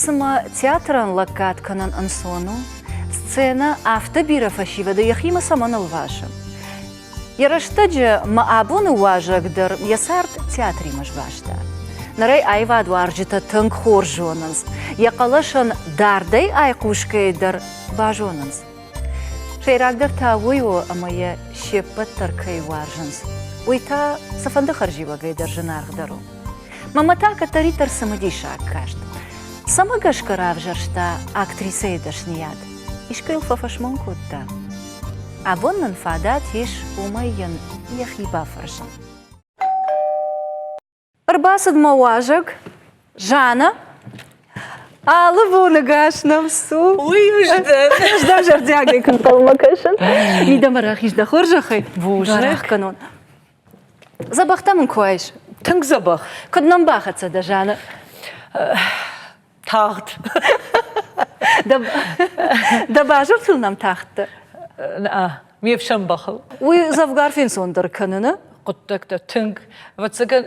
Цымӕ театрӕн лӕггад кӕнын ӕнцон у? Сценӕ афтӕ бирӕ фӕсивӕды йӕхимӕ цӕмӕн ӕлвасы? Йӕ рӕстӕджы мӕ абоны уазӕг дӕр йӕ цард театримӕ сбаста. Ныр ӕй аивадуарзджытӕ тынг хорз зонынц, йӕ хъӕлӕсӕн дардӕй айхъусгӕйӕ дӕр базонынц. Сӕйрагдӕр та уый у, ӕмӕ йӕ се ппӕт дӕр кӕй уарзынц. Уый та цыфӕнды хӕрзиуӕгӕй дӕр зынаргъдӕр у. Мамӕ та кӕддӕриддӕр цымыдисаг каст. Цӕмӕ гӕсгӕ равзӕрста актрисӕйы дӕсныйад? Искӕй йыл фӕфӕсмон кодта? Абон нын фадат ис уымӕй йын йӕхи бафӕрсын. Ӕрбацыд мӕ уазӕг Жанна. Алы боны гас нӕм цу. Уый ӕз дӕн. Ӕз дӕм зӕрдиагӕй куы нхъӕлмӕ кӕсын. Мидӕмӕ рахиз дӕ хорзӕхӕй. Бузныг. кӕнон. Дзӕбӕхтӕ мын куы уаис. Тынг дзӕбӕх. Куыд нӕм бахӕццӕ дӕ, Жанна? Тагъд. Дӕ базыртыл нӕм тагъддӕр? Ме фсӕн бӕхыл. Уый дзӕвгар фенцондӕр кӕныны? Хъуыддӕгтӕ тынг. Ӕвӕццӕгӕн,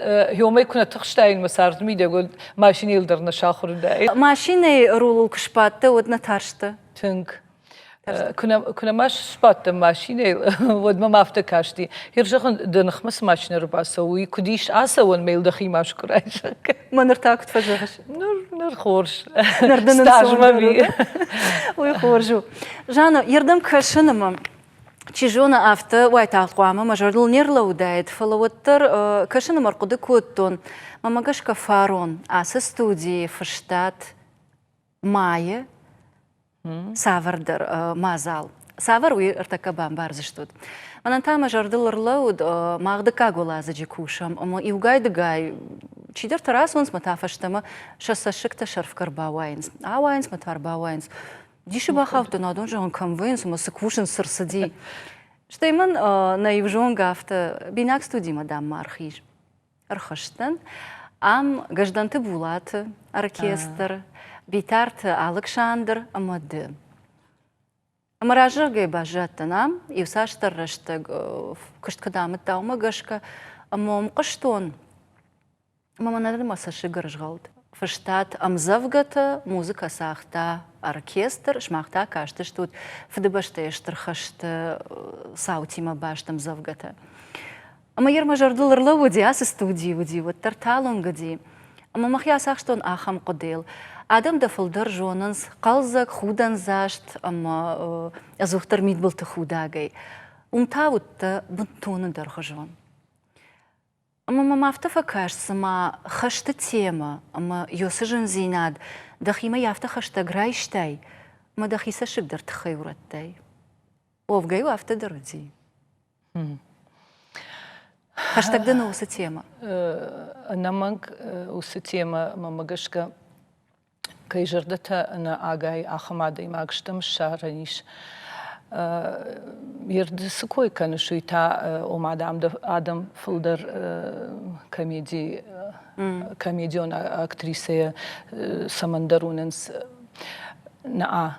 ёмӕй куы нӕ тыхстаин мӕ царды мидӕг, уӕд машинӕйыл дӕр нӕ сахуыр уыдаин. Машинӕйы рулыл куы сбадтӕ, уӕд нӕ тарстӕ? Тынг. Куы нӕ ма сбадтӕн машинӕйыл, уӕд мӕм афтӕ касти. Йер зӕгъын, дӕ ныхмӕ цы машинӕ ӕрбацӕуы, уый куыд ис ацӕуӕн, мӕ йыл дӕхи ма скъуырай, зӕгъгӕ. Мӕ ныр та куыд фӕзӕгъыс? Ныр, ныр хорз. Ныр дын Стаж мӕм и. Уый хорз у. Жанна, ердӕм кӕсын ӕмӕ чи зоны, афтӕ уайтагъд хъуамӕ мӕ зӕрдыл не рлӕууыдаид, фӕлӕ уӕддӕр кӕсын ӕмӕ ӕрхъуыды кодтон, мӕмӕ гӕсгӕ фарон ацы студийы фыстат майы цавӕрдӕр мадзал. Цавӕр, уый ӕртӕккӕ бамбардзыстут. Мӕнӕн та мӕ зӕрдыл ӕрлӕууыд, мах дыккаг уӕладзыджы кусӕм, ӕмӕ иугай-дыгай чидӕртӕ рацӕуынц мӕ та фӕстӕмӕ сӕ цӕссыгтӕ сӕрфгӕ ӕрбауайынц. Ауайынц мӕ та ӕрбауайынц. Дисы бахаудтӕн, адон зӕгъын, кӕм вӕййынц ӕмӕ цы кусынц, цы рцыди. Стӕй мын нӕ иу зонгӕ афтӕ, бинаг студимӕ, дам, ма ӕрхиз. Ӕрхызтӕн. Ам Гӕздӕнты Булаты оркестр, Битарты Алыксандр ӕмӕ ды. Ӕмӕ раззагӕй баззадтӕн ам, иуцасдӕр рӕстӕг куыст куыд амыдта, уымӕ гӕсгӕ, ӕмӕ уым хъуыстон, ӕмӕ мӕнӕн мӕ цӕссыг ӕрызгъӕлд. Фыстат ӕмдзӕвгӕтӕ, музыкӕ цагъта оркестр, сымах та кастыстут Фыдыбӕстӕйы Стыр хӕсты цаутимӕ баст ӕмдзӕвгӕтӕ. Ӕмӕ йер мӕ зӕрдыл ӕрлӕууыди, ацы студийы уыди, уӕддӕр талынг уыди. Ӕмӕ мӕхи ацахстон ахӕм хъуыдыйыл. Адӕм дӕ фылдӕр зонынц хъӕлдзӕг, худӕндзаст ӕмӕ ӕдзухдӕр мидбылты худӕгӕй. Уым та уыдтӕ бынтон ӕндӕрхуызон. Ӕмӕ мӕм афтӕ фӕкаст, цыма хӕсты темӕ ӕмӕ йоцы зындзинад дӕхимӕ афтӕ хӕстӕг райстай, ӕмӕ дӕхи цӕссыг дӕр тыххӕй урӕдтай. Уӕвгӕ-иу афтӕ дӕр уыди. Хӕстӕг дын у уыцы темӕ? Ӕнӕмӕнг уыцы темӕ, мӕнмӕ гӕсгӕ, кӕй зӕрдӕтӕ нӕ агайы, ахӕм адӕймаг стӕм ссарӕн ис. Ды цы кой кӕныс, уый та, ома, дам, адӕм фылдӕр комеди, комедион актрисӕйӕ цӕмӕндӕр уынынц. Нӕ,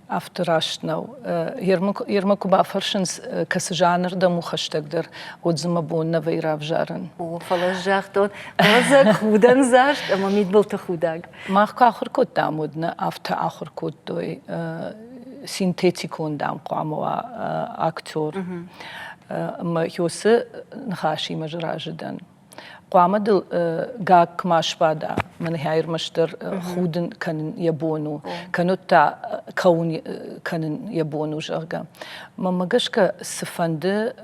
Афтӕ раст нӕу. Ермӕ куы бафӕрсынц, кӕцы жанр дӕм у хӕстӕгдӕр, уӕд дзы мӕ бон нӕ вӕййы равзарын. О, фӕлӕ ӕз загътон, хъӕлдзӕг, худӕндзаст ӕмӕ мидбылты худӕг. Мах куы ахуыр кодтам, уӕд нӕ афтӕ ахуыр кодтой, синтетикон, дам, хъуамӕ уа актер. Ӕмӕ уыцы ныхасимӕ ӕз разы дӕн. Хъуамӕ дыл гакк ма сбада, мӕнӕ ӕрмӕстдӕр худын кӕнын йӕ бон у, кӕннод та кӕуын кӕнын йӕ бон у, зӕгъгӕ. Мӕнмӕ гӕсгӕ, цыфӕнды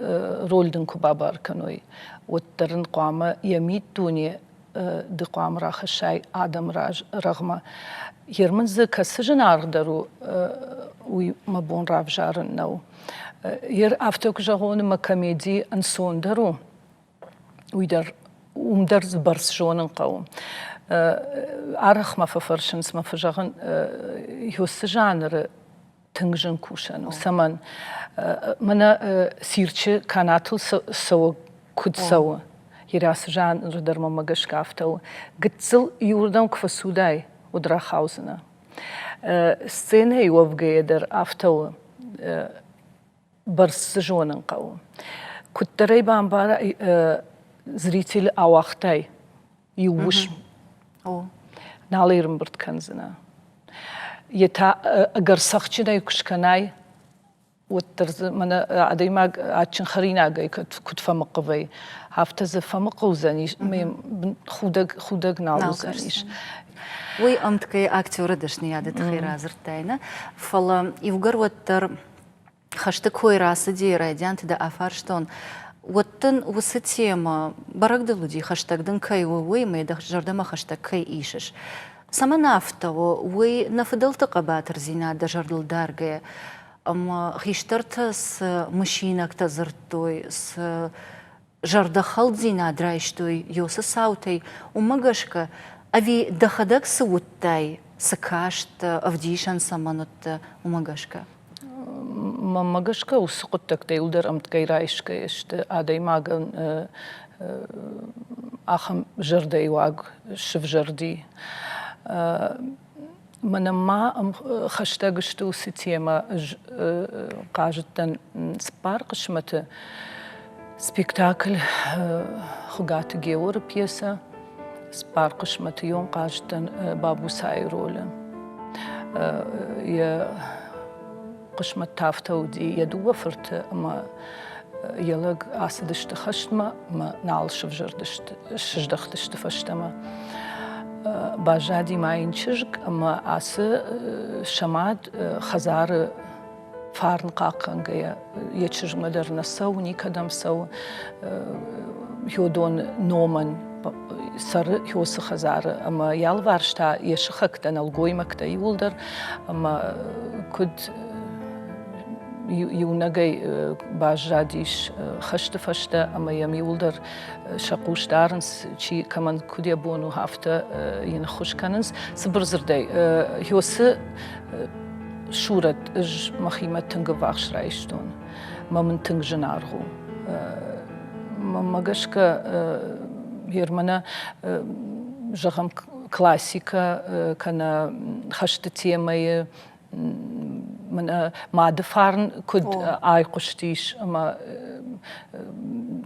роль дын куы бабар кӕной, уӕддӕр ын хъуамӕ йӕ миддуне ды хъуамӕ рахӕссай адӕмы раз рӕгъмӕ. Йер мын дзы кӕцы зынаргъдӕр у, уый мӕ бон равзарын нӕу. Йер афтӕ куы зӕгъон, ӕмӕ комеди ӕнцондӕр у, уый дӕр уым дӕр дзы бӕрц зонын хъӕуы. Арӕх мӕ фӕфӕрсынц, мӕ фӕзӕгъын, уыцы жанры тынг зын кусӕн у. Цӕмӕн? Мӕнӕ цирчы канатыл цӕуы, куыд цӕуы, ацы жанры дӕр мӕнмӕ гӕсгӕ афтӕ у. Гыццыл иуырдӕм куы фӕцудай, уӕд рахаудзынӕ. Сценӕйы уӕвгӕйӕ дӕр афтӕ у. Бӕрц дзы зонын хъӕуы. Куыддӕр ӕй бамбара, зритель ауагътай иу уысм. Нал ӕрымбырд кӕндзынӕ. Йе та ӕгӕр цӕхджынӕй куы скӕнай, уӕддӕр дзы мӕнӕ адӕймаг адджын хӕринагӕй куыд фӕмыхъхъывӕй, афтӕ дзы фӕмыхъхъуыдзӕнис, худӕг, худӕг нал уыдзӕнис. Уый ӕмткӕй актеры дӕсныйады тыххӕй радзырдтай, нӕ? Фӕлӕ иугӕр уӕддӕр хӕсты кой рацыди, райдианты дӕ афарстон, уӕд дын уыцы темӕ бӕрӕг дыл уыди, хӕстӕг дын кӕй у, уый ӕмӕ дӕ зӕрдӕмӕ хӕстӕг кӕй исыс. Цӕмӕн афтӕ у, уый нӕ фыдӕлты хъӕбатырдзинад дӕ зӕрдыл даргӕйӕ ӕмӕ хистӕртӕ цы мысинӕгтӕ дзырдтой, цы зӕрдӕхӕлддзинад райстой Йосы цаутӕй, уымӕ гӕсгӕ, ӕви дӕхӕдӕг цы уыдтай, цы касттӕ, ӕвдисӕн цӕмӕн уыдтӕ, уымӕ гӕсгӕ? Мӕнмӕ гӕсгӕ, уыцы хъуыддӕгтӕ иуылдӕр ӕмткӕй райсгӕ сты. Адӕймагӕн ахӕм зӕрдӕйы уаг сывзӕрди. Мӕнӕн ма хӕстӕг сты уыцы темӕ. Ӕз хъазыдтӕн цыппар хъысмӕты спектакль Хуыгаты Георы пьесӕ Цыппар хъысмӕты йон хъазыдтӕн Бабусайы ролы. Йӕ хъысмӕт та афтӕ уыди, йӕ дыууӕ фырты ӕмӕ йӕ лӕг ацыдысты хӕстмӕ ӕмӕ нал сывзӕрдысты, сыздӕхтысты фӕстӕмӕ. Баззади ма йын чызг ӕмӕ ацы сӕ мад хӕдзары фарн хъахъхъӕнгӕйӕ йӕ чызгмӕ дӕр нӕ цӕуы, никӕдӕм цӕуы. Йодон номӕн цӕры Хёсы хӕдзары ӕмӕ йӕ алыварс та йӕ сыхӕгтӕ, нӕлгоймӕгтӕ иууылдӕр ӕмӕ куыд иунӕгӕй баззадис хӕсты фӕстӕ ӕмӕ йӕм иууылдӕр сӕ хъус дарынц, чи кӕмӕн куыд йӕ бон у, афтӕ йын ӕххуыс кӕнынц. Цыбыр дзырдӕй, Хёсы сурӕт ӕз мӕхимӕ тынг ӕввахс райстон, мӕ мын тынг зынаргъ у. Мӕнмӕ гӕсгӕ, Германы, зӕгъӕм, классикӕ кӕнӕ хӕсты темӕйы мӕнӕ мады фарн куыд айхъуыстис ӕмӕ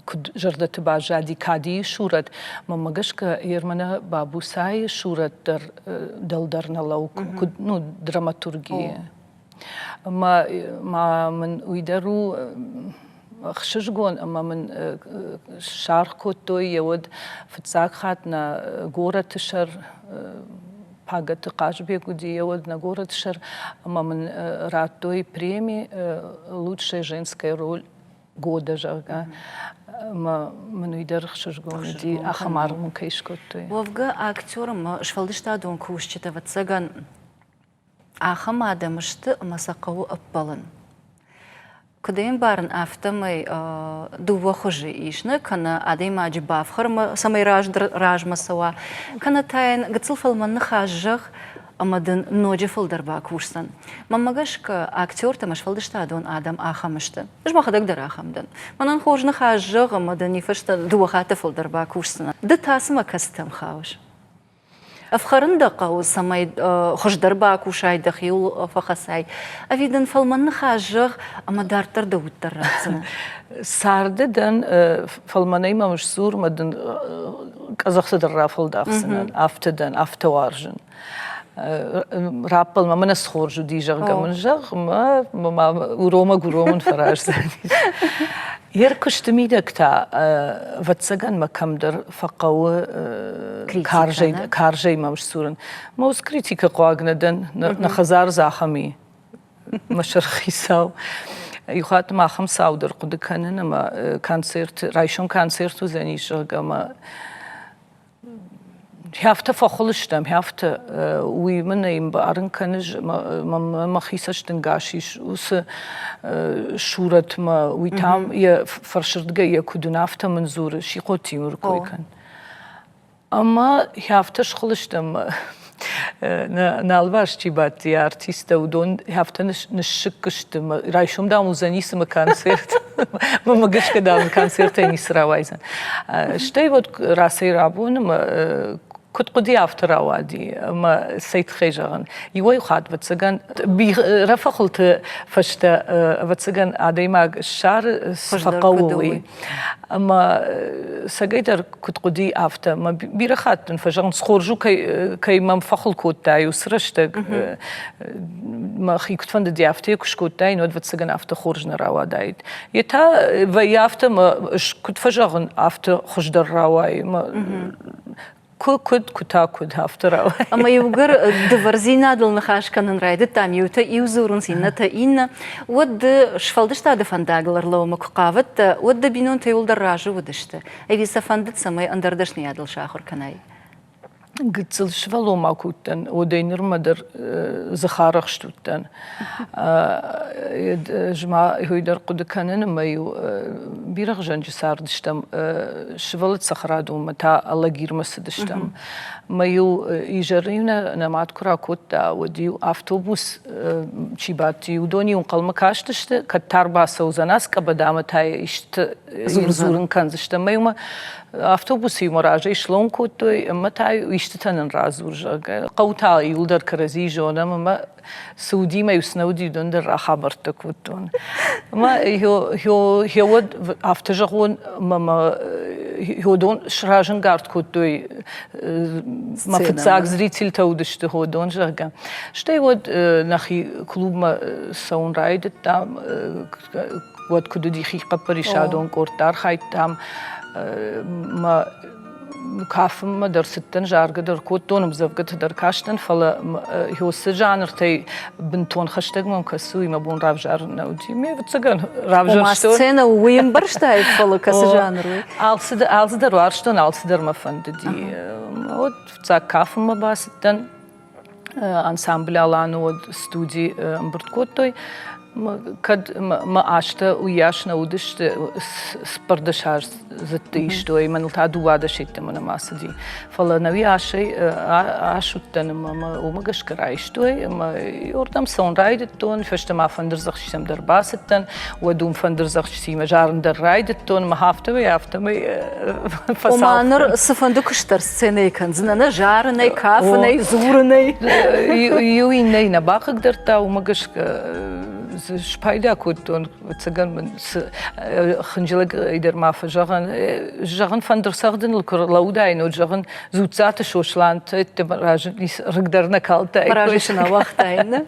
куыд зӕрдӕты баззади Кадийы сурӕт, мӕнмӕ гӕсгӕ, Ерманы Бабусайы сурӕт дӕр дӕлдӕр нӕ лӕууы, куыд ну, драматургийы. Ӕмӕ ма мын уый дӕр у ӕхсызгон ӕмӕ мын саргъ кодтой йӕ уӕд фыццаг хатт нӕ горӕты сӕр Пагӕты Хъазбег уыди йӕ уӕд нӕ горӕты сӕр ӕмӕ мын радтой преми «Лучшая женская роль года», зӕгъгӕ. Ӕмӕ мын уый дӕр ӕхсызгон уыди, ахӕм аргъ мын кӕй скодтой. Уӕвгӕ актер ӕмӕ сфӕлдыстадон кусджытӕ, ӕвӕццӕгӕн, ахӕм адӕм сты, ӕмӕ сӕ хъӕуы ӕппӕлын. Куыд ӕй ӕмбарын, афтӕмӕй дыууӕ хуызы ис, нӕ кӕнӕ адӕймаджы бафхӕрмӕ, цӕмӕй размӕ цӕуа, кӕнӕ та йын гыццыл фӕлмӕн ныхас зӕгъ, ӕмӕ дын ноджы фылдӕр бакусдзӕн. Мӕнмӕ гӕсгӕ, актертӕ ӕмӕ сфӕлдыстадон адӕм ахӕм сты. Ӕз мӕхӕдӕг дӕр ахӕм дӕн. Мӕнӕн хорз ныхас зӕгъ, ӕмӕ дын уый фӕстӕ дыууӕ хатты фылдӕр бакусдзынӕн. Ды та цымӕ кӕцытӕм хауыс? Ӕфхӕрын дӕ хъӕуы, цӕмӕй хуыздӕр бакусай, дӕхиуыл фӕхӕцай, ӕви дын фӕлмӕн ныхас зӕгъ ӕмӕ дарддӕр дӕ уд дӕр ратдзынӕ? Царды дӕн фӕлмӕнӕй мӕм сдзур, мӕ дын къӕдзӕхты дӕр рафӕлдахдзынӕн, афтӕ дӕн, афтӕ уарзын. Раппӕл мӕ, мӕнӕ цы хорз уыди, зӕгъгӕ мын зӕгъ, мӕ ма уромӕг уромын фӕраздзӕнис. Йе ркуысты мидӕг та, ӕвӕццӕгӕн мӕ кӕмдӕр фӕхъӕуы карзӕй, карзӕй мӕм сдзурын. Мӕ ус критикӕ хъуаг нӕ дӕн, нӕ хӕдзар дзы ахӕм и, мӕ сӕрхицау. Иу хатт ма ахӕм цау дӕр хъуыды кӕнын ӕмӕ концерт, райсом концерт уыдзӕнис, зӕгъгӕ, ӕмӕ Афтӕ фӕхуыл стӕм, афтӕ. Уый мын ӕй ӕмбарын кӕны, мӕхи цӕстӕнгас ис уыцы сурӕтмӕ. Уый та йӕ фӕрсырдыгӕй йӕ куыд уын, афтӕ мын дзуры, Сихъо Тимур кой кӕн. Ӕмӕ афтӕ схуыл стӕм, нӕ алыварс чи бадти, артисттӕ, уыдон афтӕ ныссыкк сты. Райсом, дам, уыдзӕни цымы концерт. Мӕнмӕ гӕсгӕ, дам, концертӕй ницы рауайдзӕн. Стӕй вот рацӕй рабоны мӕ. Куыд хъуыди, афтӕ рауади ӕмӕ цӕй тыххӕй зӕгъын. Иуӕй хатт, ӕвӕццӕгӕн, бирӕ фӕхуылты фӕстӕ, ӕвӕццӕгӕн, адӕймаг ссары, цы фӕхъӕуы, уый. Ӕмӕ цӕгӕйдӕр куыд хъуыди, афтӕ. Ӕмӕ бирӕ хатт дын фӕзӕгъынц, хорз у, кӕй, кӕй мӕм фӕхуыл кодтай уыцы рӕстӕг. Мӕхи куыд фӕндыди, афтӕ куы скодтаин, уӕд, ӕвӕццӕгӕн, афтӕ хорз нӕ рауадаид. Йе та вӕййы афтӕ, ӕмӕ куыд фӕзӕгъын, афтӕ хуыздӕр рауайы. Куы куыд, куы та куыд, афтӕ рауайы. Ӕмӕ иугӕр дывӕрдзинадыл ныхас кӕнын райдыдтам, иутӕ иу дзурынц, иннӕтӕ иннӕ, уӕд ды сфӕлдыстады фӕндагыл ӕрлӕууынмӕ куы хъавыдтӕ, уӕд дӕ бинонтӕ иуылдӕр разы уыдысты? Ӕви сӕ фӕндыд, цӕмӕй ӕндӕр дӕсныйадыл сахуыр кӕнай? Гыццыл сывӕллон ма куы уыдтӕн, уӕдӕй нырмӕ дӕр дзыхарӕхст уыдтӕн. Ӕз ма уый дӕр хъуыды кӕнын ӕмӕ-иу бирӕгъзӕнджы цардыстӕм, сывӕллӕтты цӕхӕрадонмӕ та Алагирмӕ цыдыстӕм. Мӕ-иу изӕры-иу нӕ мад куы ракодта, уӕд-иу автобус чи бадти, уыдон-иу ӕнхъӕлмӕ кастысты, кӕд та ӕрбацӕудзӕн ацы къӕбӕдамӕ та исты дзурын кӕндзыстӕм. Мӕ-иу мӕ автобусы-иу мӕ разӕй слон кодтой ӕмӕ та-иу истытӕ нын радзур, зӕгъгӕ. Хъӕу та иуылдӕр кӕрӕдзи зонӕм ӕмӕ цы уыди мӕ-иу цы нӕ уыди, уыдон дӕр рахабӕрттӕ кодтон. Ӕмӕ уӕд афтӕ зӕгъон, ӕмӕ мӕ уыдон сразӕнгард кодтой, мӕ фыццаг зрительтӕ уыдысты уыдон, зӕгъгӕ. Стӕй уӕд нӕхи клубмӕ цӕуын райдыдтам, уӕд куыд уыди хихъӕппӕрисадон къордты архайдтам. Мӕ кафынмӕ дӕр цыдтӕн, заргӕ дӕр кодтон, ӕмдзӕвгӕтӕ дӕр кастӕн, фӕлӕ уыцы жанртӕй бынтон хӕстӕг мӕм кӕсы, уый мӕ бон равзарын нӕ уыди. Ме ӕвӕццӕгӕн равзӕрстон. Ома сценӕ уый ӕмбӕрстаид, фӕлӕ кӕцы жанр уый? Алцыдӕр уарзтон, алцыдӕр мӕ фӕндыди. Вот фыццаг кафынмӕ бацыдтӕн. Ансамбль Аланы уӕд студи ӕмбырд кодтой. Кӕд мӕ азтӕ уыйас нӕ уыдысты, цыппӕрдӕсаздзыдты истой, мӕныл та 12 йеддӕмӕ нӕма цыди. Фӕлӕ нӕуи асӕй ас уыдтӕн ӕмӕ мӕ уымӕ гӕсгӕ райстой ӕмӕ уырдӕм цӕуын райдыдтон, фӕстӕмӕ фӕндырдзӕгъдджытӕм дӕр бацыдтӕн, уӕд уым фӕндырдзӕгъдджытимӕ зарын дӕр райдыдтон ӕмӕ афтӕмӕй афтӕмӕй фӕцалх. Ома ныр цыфӕнды куыст дӕр сценӕйы кӕндзынӕ, нӕ зарынӕй, кафынӕй, дзурынӕй. Иу иннӕйы нӕ бахъыгдардта, уымӕ гӕсгӕ дзы спайда кодтон. Ӕвӕццӕгӕн мын цы хынджылӕгӕй дӕр ма фӕзӕгъӕн, зӕгъын фӕндыр цӕгъдыныл куы рлӕууыдаин, уӕд зӕгъын Дзуццаты Сослан рыг дӕр нӕ калдтаиккой. Разы сын ауагътаин, нӕ?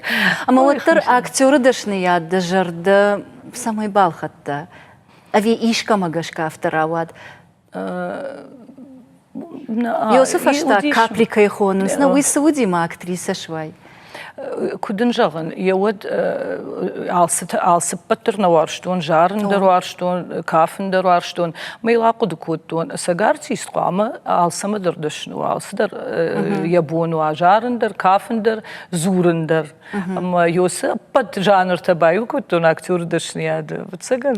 Ӕмӕ уӕддӕр актеры дӕсныйад дӕ зӕрдӕ цӕмӕй балхӕдта? Ӕви искӕмӕ гӕсгӕ афтӕ рауад? Ёсы фӕстаг капли кӕй хонынц, нӕ уый цы уыди мӕ актрисӕ суай? Куыд ын зӕгъын, йӕ уӕд алцыппӕт дӕр нӕ уарзтон, зарын дӕр уарзтон, кафын дӕр уарзтон. Мӕ йыл ахъуыды кодтон, ӕцӕг артист хъуамӕ алцӕмӕ дӕр дӕсны уа, алцыдӕр йӕ бон уа, зарын дӕр, кафын дӕр, дзурын дӕр. Ӕмӕ ёсы ӕппӕт жанртӕ баиу кодтон актеры дӕсныйады. Ӕвӕццӕгӕн,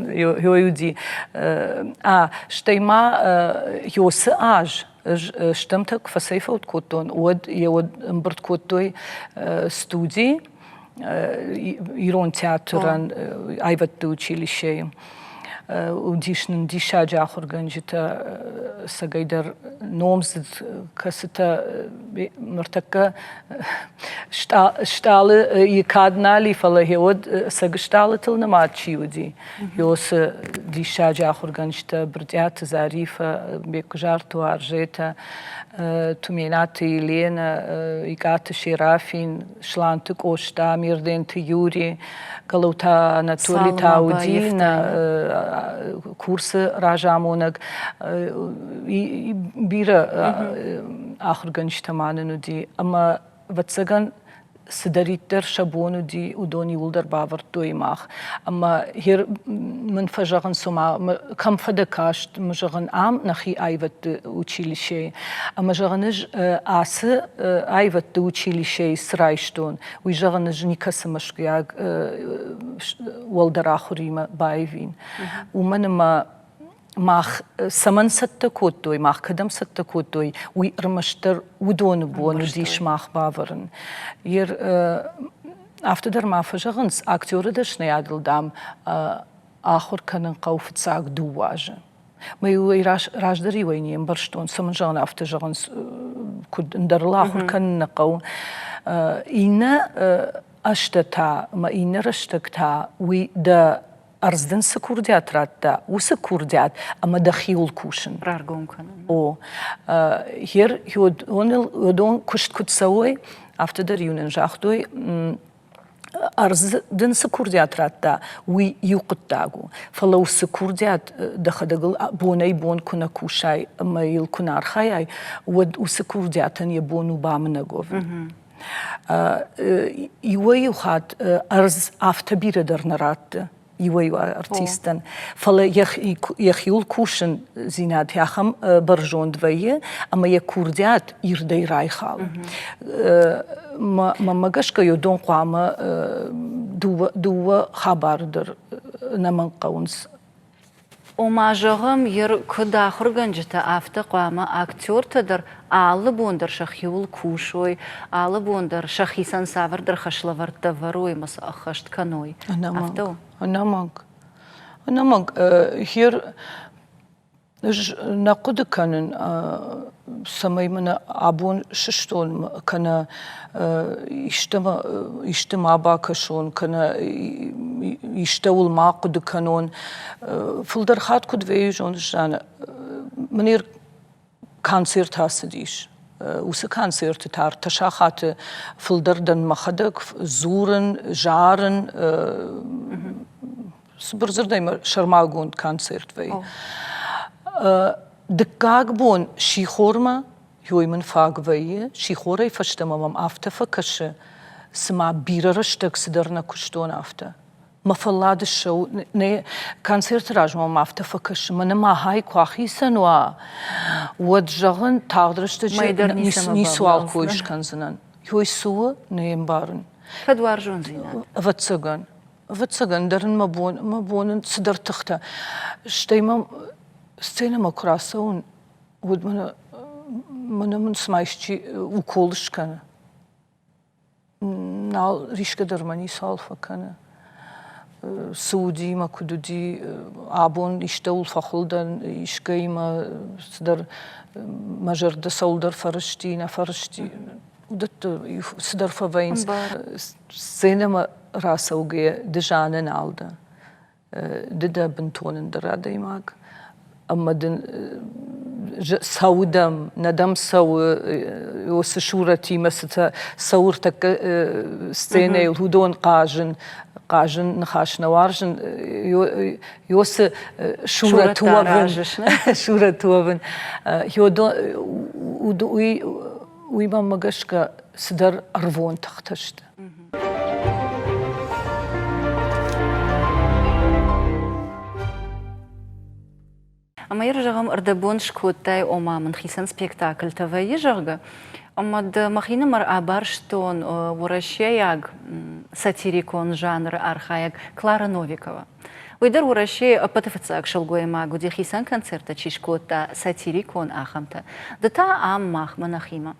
ёй уыди. А, стӕй ма ёсы аз ӕз стӕмтӕ куы фӕцӕйфӕуд кодтон, уӕд йӕ уӕд ӕмбырд кодтой студийы ирон театрӕн аивӕдты училищейы. Уыдис нын диссаджы ахуыргӕнджытӕ, цӕгӕйдӕр номдзыд, кӕцытӕ ныртӕккӕ стъалы кад нал и, фӕлӕ гъеуӕд цӕг стъалытыл нымад чи уыди, Йосы диссаджы ахуыргӕнджытӕ Брытъиаты Зарифӕ, Беккуызарты Уарзетӕ, Туменаты Еленӕ, Икъаты Серафин, Сланты Къоста, Мирденты Юри, Голоуты Анатоли та уыди нӕ курсы разамонӕг. Бирӕ ахуыргӕнджытӕ ма нын уыди ӕмӕ ӕвӕццӕгӕн цыдӕриддӕр сӕ бон уыди, уыдон иууылдӕр бавӕрдтой мах. Ӕмӕ мын фӕзӕгъынц, ома кӕм фӕдӕ каст, мӕ зӕгъын, ам нӕхи аивӕдты училищейы. Ӕмӕ зӕгъын ӕз ацы аивӕдты училищейы цы райстон, уый зӕгъын ӕз никӕцы мӕскуыйаг уӕлдӕр ахуыримӕ баивин. Уымӕн ӕмӕ мах цӕмӕн цӕттӕ кодтой, мах кӕдӕм цӕттӕ кодтой, уый ӕрмӕстдӕр уыдоны бон уыдис мах бавӕрын. Ер афтӕ дӕр ма фӕзӕгъынц, актеры дӕсныйадыл, дам, ахуыр кӕнын хъӕуы фыццаг дыууӕ азы. Мӕ уый раздӕр иуӕй не мбӕрстон, цӕмӕн зӕгъын, афтӕ зӕгъынц. куыд ӕндӕрыл ахуыр кӕнын нӕ хъӕуы. Иннӕ азтӕ та ӕмӕ иннӕ рӕстӕг та уый дӕ ӕрдз дын цы курдиат радта, уыцы курдиат ӕмӕ дӕхиуыл кусын. Раргом кӕнын. О. Ер уыдон куыст куыд цӕуой, афтӕ дӕр-иу нын загътой, ӕрдз дын цы курдиат радта, уый иу хъуыддаг у. Фӕлӕ уыцы курдиат дӕхӕдӕгыл бонӕй-бон куы нӕ кусай ӕмӕ йыл куы нӕ архайай, уӕд уыцы курдиатӕн йӕ бон у бамынӕг уӕвын. Иуӕй-иу хатт ӕрдз афтӕ бирӕ дӕр нӕ ратты иуӕй-иу артисттӕн, фӕлӕ йӕхиуыл кусындзинад ахӕм бӕрзонд вӕййы, ӕмӕ йӕ курдиат ирдӕй райхалы. Мӕнмӕ гӕсгӕ уыдон хъуамӕ дыууӕ хабары дӕр ӕнӕмӕнг хъӕуынц. Ома, зӕгъӕм, йыр куыд ахуыргӕнджытӕ, афтӕ хъуамӕ актертӕ дӕр алы бон дӕр сӕхиуыл кусой, алы бон дӕр сӕхицӕн цавӕрдӕр хӕслӕвӕрдтӕ вӕрой ӕмӕ сӕ ӕххӕст кӕной. Афтӕ у? Ӕнӕмӕнг. Ӕнӕмӕнг. Хер Ӕз нӕ хъуыды кӕнын, цӕмӕй мын абон сыстон кӕнӕ исты ма бакӕсон, кӕнӕ истӕуыл ма хъуыды кӕнон. Фылдӕр хатт куыд вӕййы, зоныс, Жаннӕ, мын концерт ацыдис. Уыцы концерты та ӕртӕ сахаты фылдӕр дӕн мӕхӕдӕг дзурын, зарын, цыбыр дзырдӕй мӕ сӕрмагонд концерт вӕййы. Дыккаг бон сихормӕ, ёй мын фаг вӕййы, сихорӕй фӕстӕмӕ мӕм афтӕ фӕкӕсы, цыма бирӕ рӕстӕг цыдӕр нӕ куыстон, афтӕ. Мӕ фӕллад ссӕуы, нӕ концерты размӕ мӕм афтӕ фӕкӕсы, мӕнӕ махӕй куы ахицӕн уа, уӕд, зӕгъын, тагъд рӕстӕджы ницыуал кой скӕндзынӕн. Ёй цы у, нӕ ӕмбарын. Кӕд уарзондзинад? Ӕвӕццӕгӕн. Ӕвӕццӕгӕн дӕр ын мӕ бон, мӕ бон ын цыдӕр тыхтӕ. Стӕй мӕм сценӕмӕ куы рацӕуын, уӕд мӕнӕ, мӕнӕ мын цыма исчи укол скӕны. Нал, рисгӕ дӕр мӕ ницуал фӕкӕны. Цы уыди мӕ куыд уыди, абон истӕуыл фӕхуыл дӕн, искӕимӕ цыдӕр мӕ зӕрдӕ цӕуылдӕр фӕрысти, нӕ фӕрысти. Уыдӕтты цыдӕр фӕвӕййынц. Сценӕмӕ рацӕугӕйӕ ды Жаннӕ нал дӕ. Ды дӕ бынтон ӕндӕр адӕймаг. Ӕмӕ дын цӕуы дӕм, нӕ дӕм цӕуы, уыцы сурӕтимӕ цытӕ цӕуы ӕртӕккӕ сценӕйыл, уыдон хъазын, хъазын ныхас нӕ уарзын, ёсы сурӕт уӕвын, сурӕт уӕвын. Уый уый мӕнмӕ гӕсгӕ цыдӕр ӕрвон тыхтӕ сты. Ӕмӕ йыр, зӕгъӕм, ӕрдӕбон скодтай, ома мын хицӕн спектакльтӕ вӕййы, зӕгъгӕ, ӕмӕ дӕ мӕхинымӕр абарстон уӕрӕсейаг сатирикон жанры архайӕг Клара Новикова. Уый дӕр Уӕрӕсейы ӕппӕты фыццаг сылгоймаг уыди, хицӕн концерттӕ чи скодта, сатирикон ахӕмтӕ. Ды та ам махмӕ нӕхимӕ.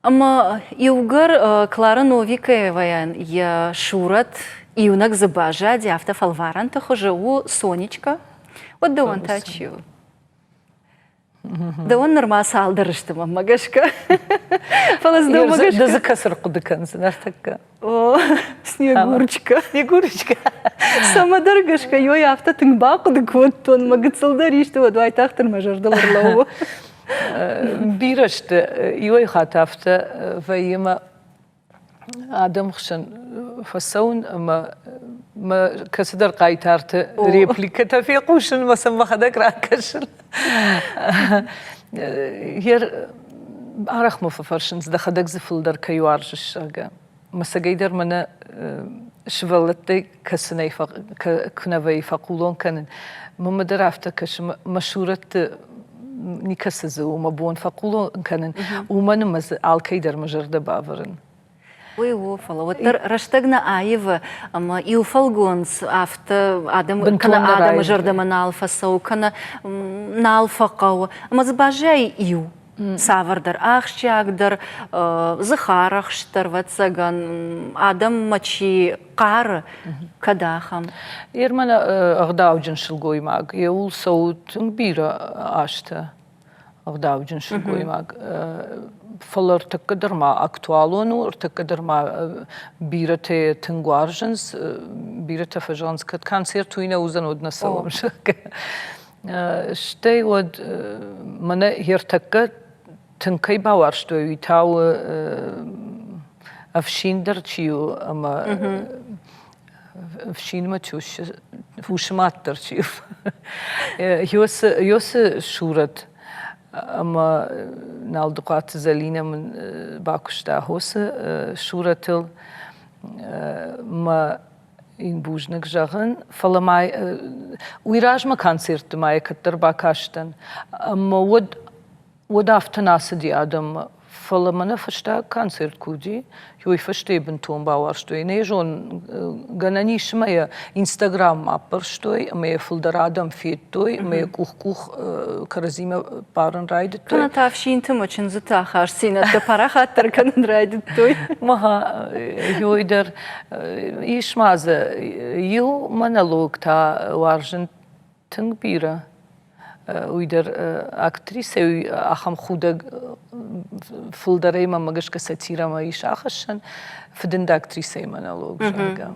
Ӕмӕ иугӕр Клара Новикаевайӕн йӕ сурӕт иунӕг дзы баззади, афтӕ фӕлварӕнты хуызы у Сонечка, уӕд дӕуӕн та чи у? Дӕуӕн нырма цалдӕр сты мӕнмӕ гӕсгӕ. Фӕлӕ дзы дӕумӕ гӕсгӕ... Ды дзы кӕцы рхъуыды кӕндзынӕ ӕртӕккӕ? О, Снегурочка. Снегурочка. Цӕмӕдӕр гӕсгӕ ёй афтӕ тынг бахъуыды кодтон, мӕ гыццыл дӕр исты, уӕд уайтагъддӕр мӕ зӕрдыл ӕрлӕууы. Бирӕ сты. Иуӕй хатт афтӕ вӕййы мӕ адӕм хсӕн фӕцӕуын ӕмӕ мӕ кӕцыдӕр хъайтарты репликӕтӕ фехъусын мӕ сӕм мӕхӕдӕг ракӕсын. Арӕх мӕ фӕфӕрсынц, дӕхӕдӕг дзы фылдӕр кӕй уарзыс, зӕгъгӕ. Мӕсыгӕй дӕр мӕнӕ сывӕллӕттӕй кӕсынӕй куы нӕ вӕййы фӕхъулон кӕнын. Мӕнмӕ дӕр афтӕ кӕсы, мӕ сурӕтты никӕцы дзы у мӕ бон фӕхъулон кӕнын, уымӕн ӕмӕ дзы алкӕй дӕр мӕ зӕрдӕ бавӕрын. Уый у, фӕлӕ уӕддӕр рӕстӕг нӕ аивы, ӕмӕ иу фӕлгонц афтӕ адӕмы кӕнӕ адӕмы зӕрдӕмӕ нал фӕцӕуы, кӕнӕ нал фӕхъӕуы, ӕмӕ дзы баззайы иу. Цавӕрдӕр ахсджиагдӕр, дзыхарӕхстдӕр, ӕвӕццӕгӕн, адӕммӕ чи хъары, кӕд ахӕм. Ерман ӕгъдауджын сылгоймаг, йӕ ул цӕуы тынг бирӕ азтӕ. ӕгъдауджын сылгоймаг. Фӕлӕ ӕртӕккӕ дӕр ма актуалон у, ӕртӕккӕ дӕр ма бирӕтӕ тынг уарзынц, бирӕтӕ фӕзӕгъынц, кӕд концерт уый нӕ уыдзӕн, уӕд нӕ цӕуӕм, зӕгъгӕ. Стӕй уӕд мӕнӕ ӕртӕккӕ тынг кӕй бауарзтой, уый та у ӕфсин дӕр чи у ӕмӕ ӕфсинмӕ усы мад дӕр чи у. Йосы сурӕт ӕмӕ Налдыхъуаты Зӕлинӕ мын бакуыста хосы сурӕтыл. Мӕ йын бузныг зӕгъын, фӕлӕ ма уый размӕ концертты ма йӕ кӕддӕр бакастӕн. Ӕмӕ уӕд Уӕд афтӕ нӕ ацыди адӕммӕ, фӕлӕ мӕнӕ фӕстаг концерт куы уыди, уый фӕстӕ бынтон бауарзтой. Нӕ зон, гӕнӕн ис ӕмӕ йӕ Инстаграммӕ аппӕрстой ӕмӕ йӕ фылдӕр адӕм федтой ӕмӕ йӕ къух-къух кӕрӕдзимӕ барын райдыдтой. Кӕнӕ та ӕфсинты мӕ чындзыты ахастдзинӕдтӕ парахатдӕр кӕнын райдыдтой. Мӕ ёй дӕр ис ма дзы иу монолог та уарзын тынг бирӕ. Уый дӕр актрисӕ ахӕм худӕг фылдӕрӕй мӕмӕ гӕсгӕ сатирӕмӕ ис ахӕссӕн. Фыдынд актрисӕйы монолог, зӕгъгӕ.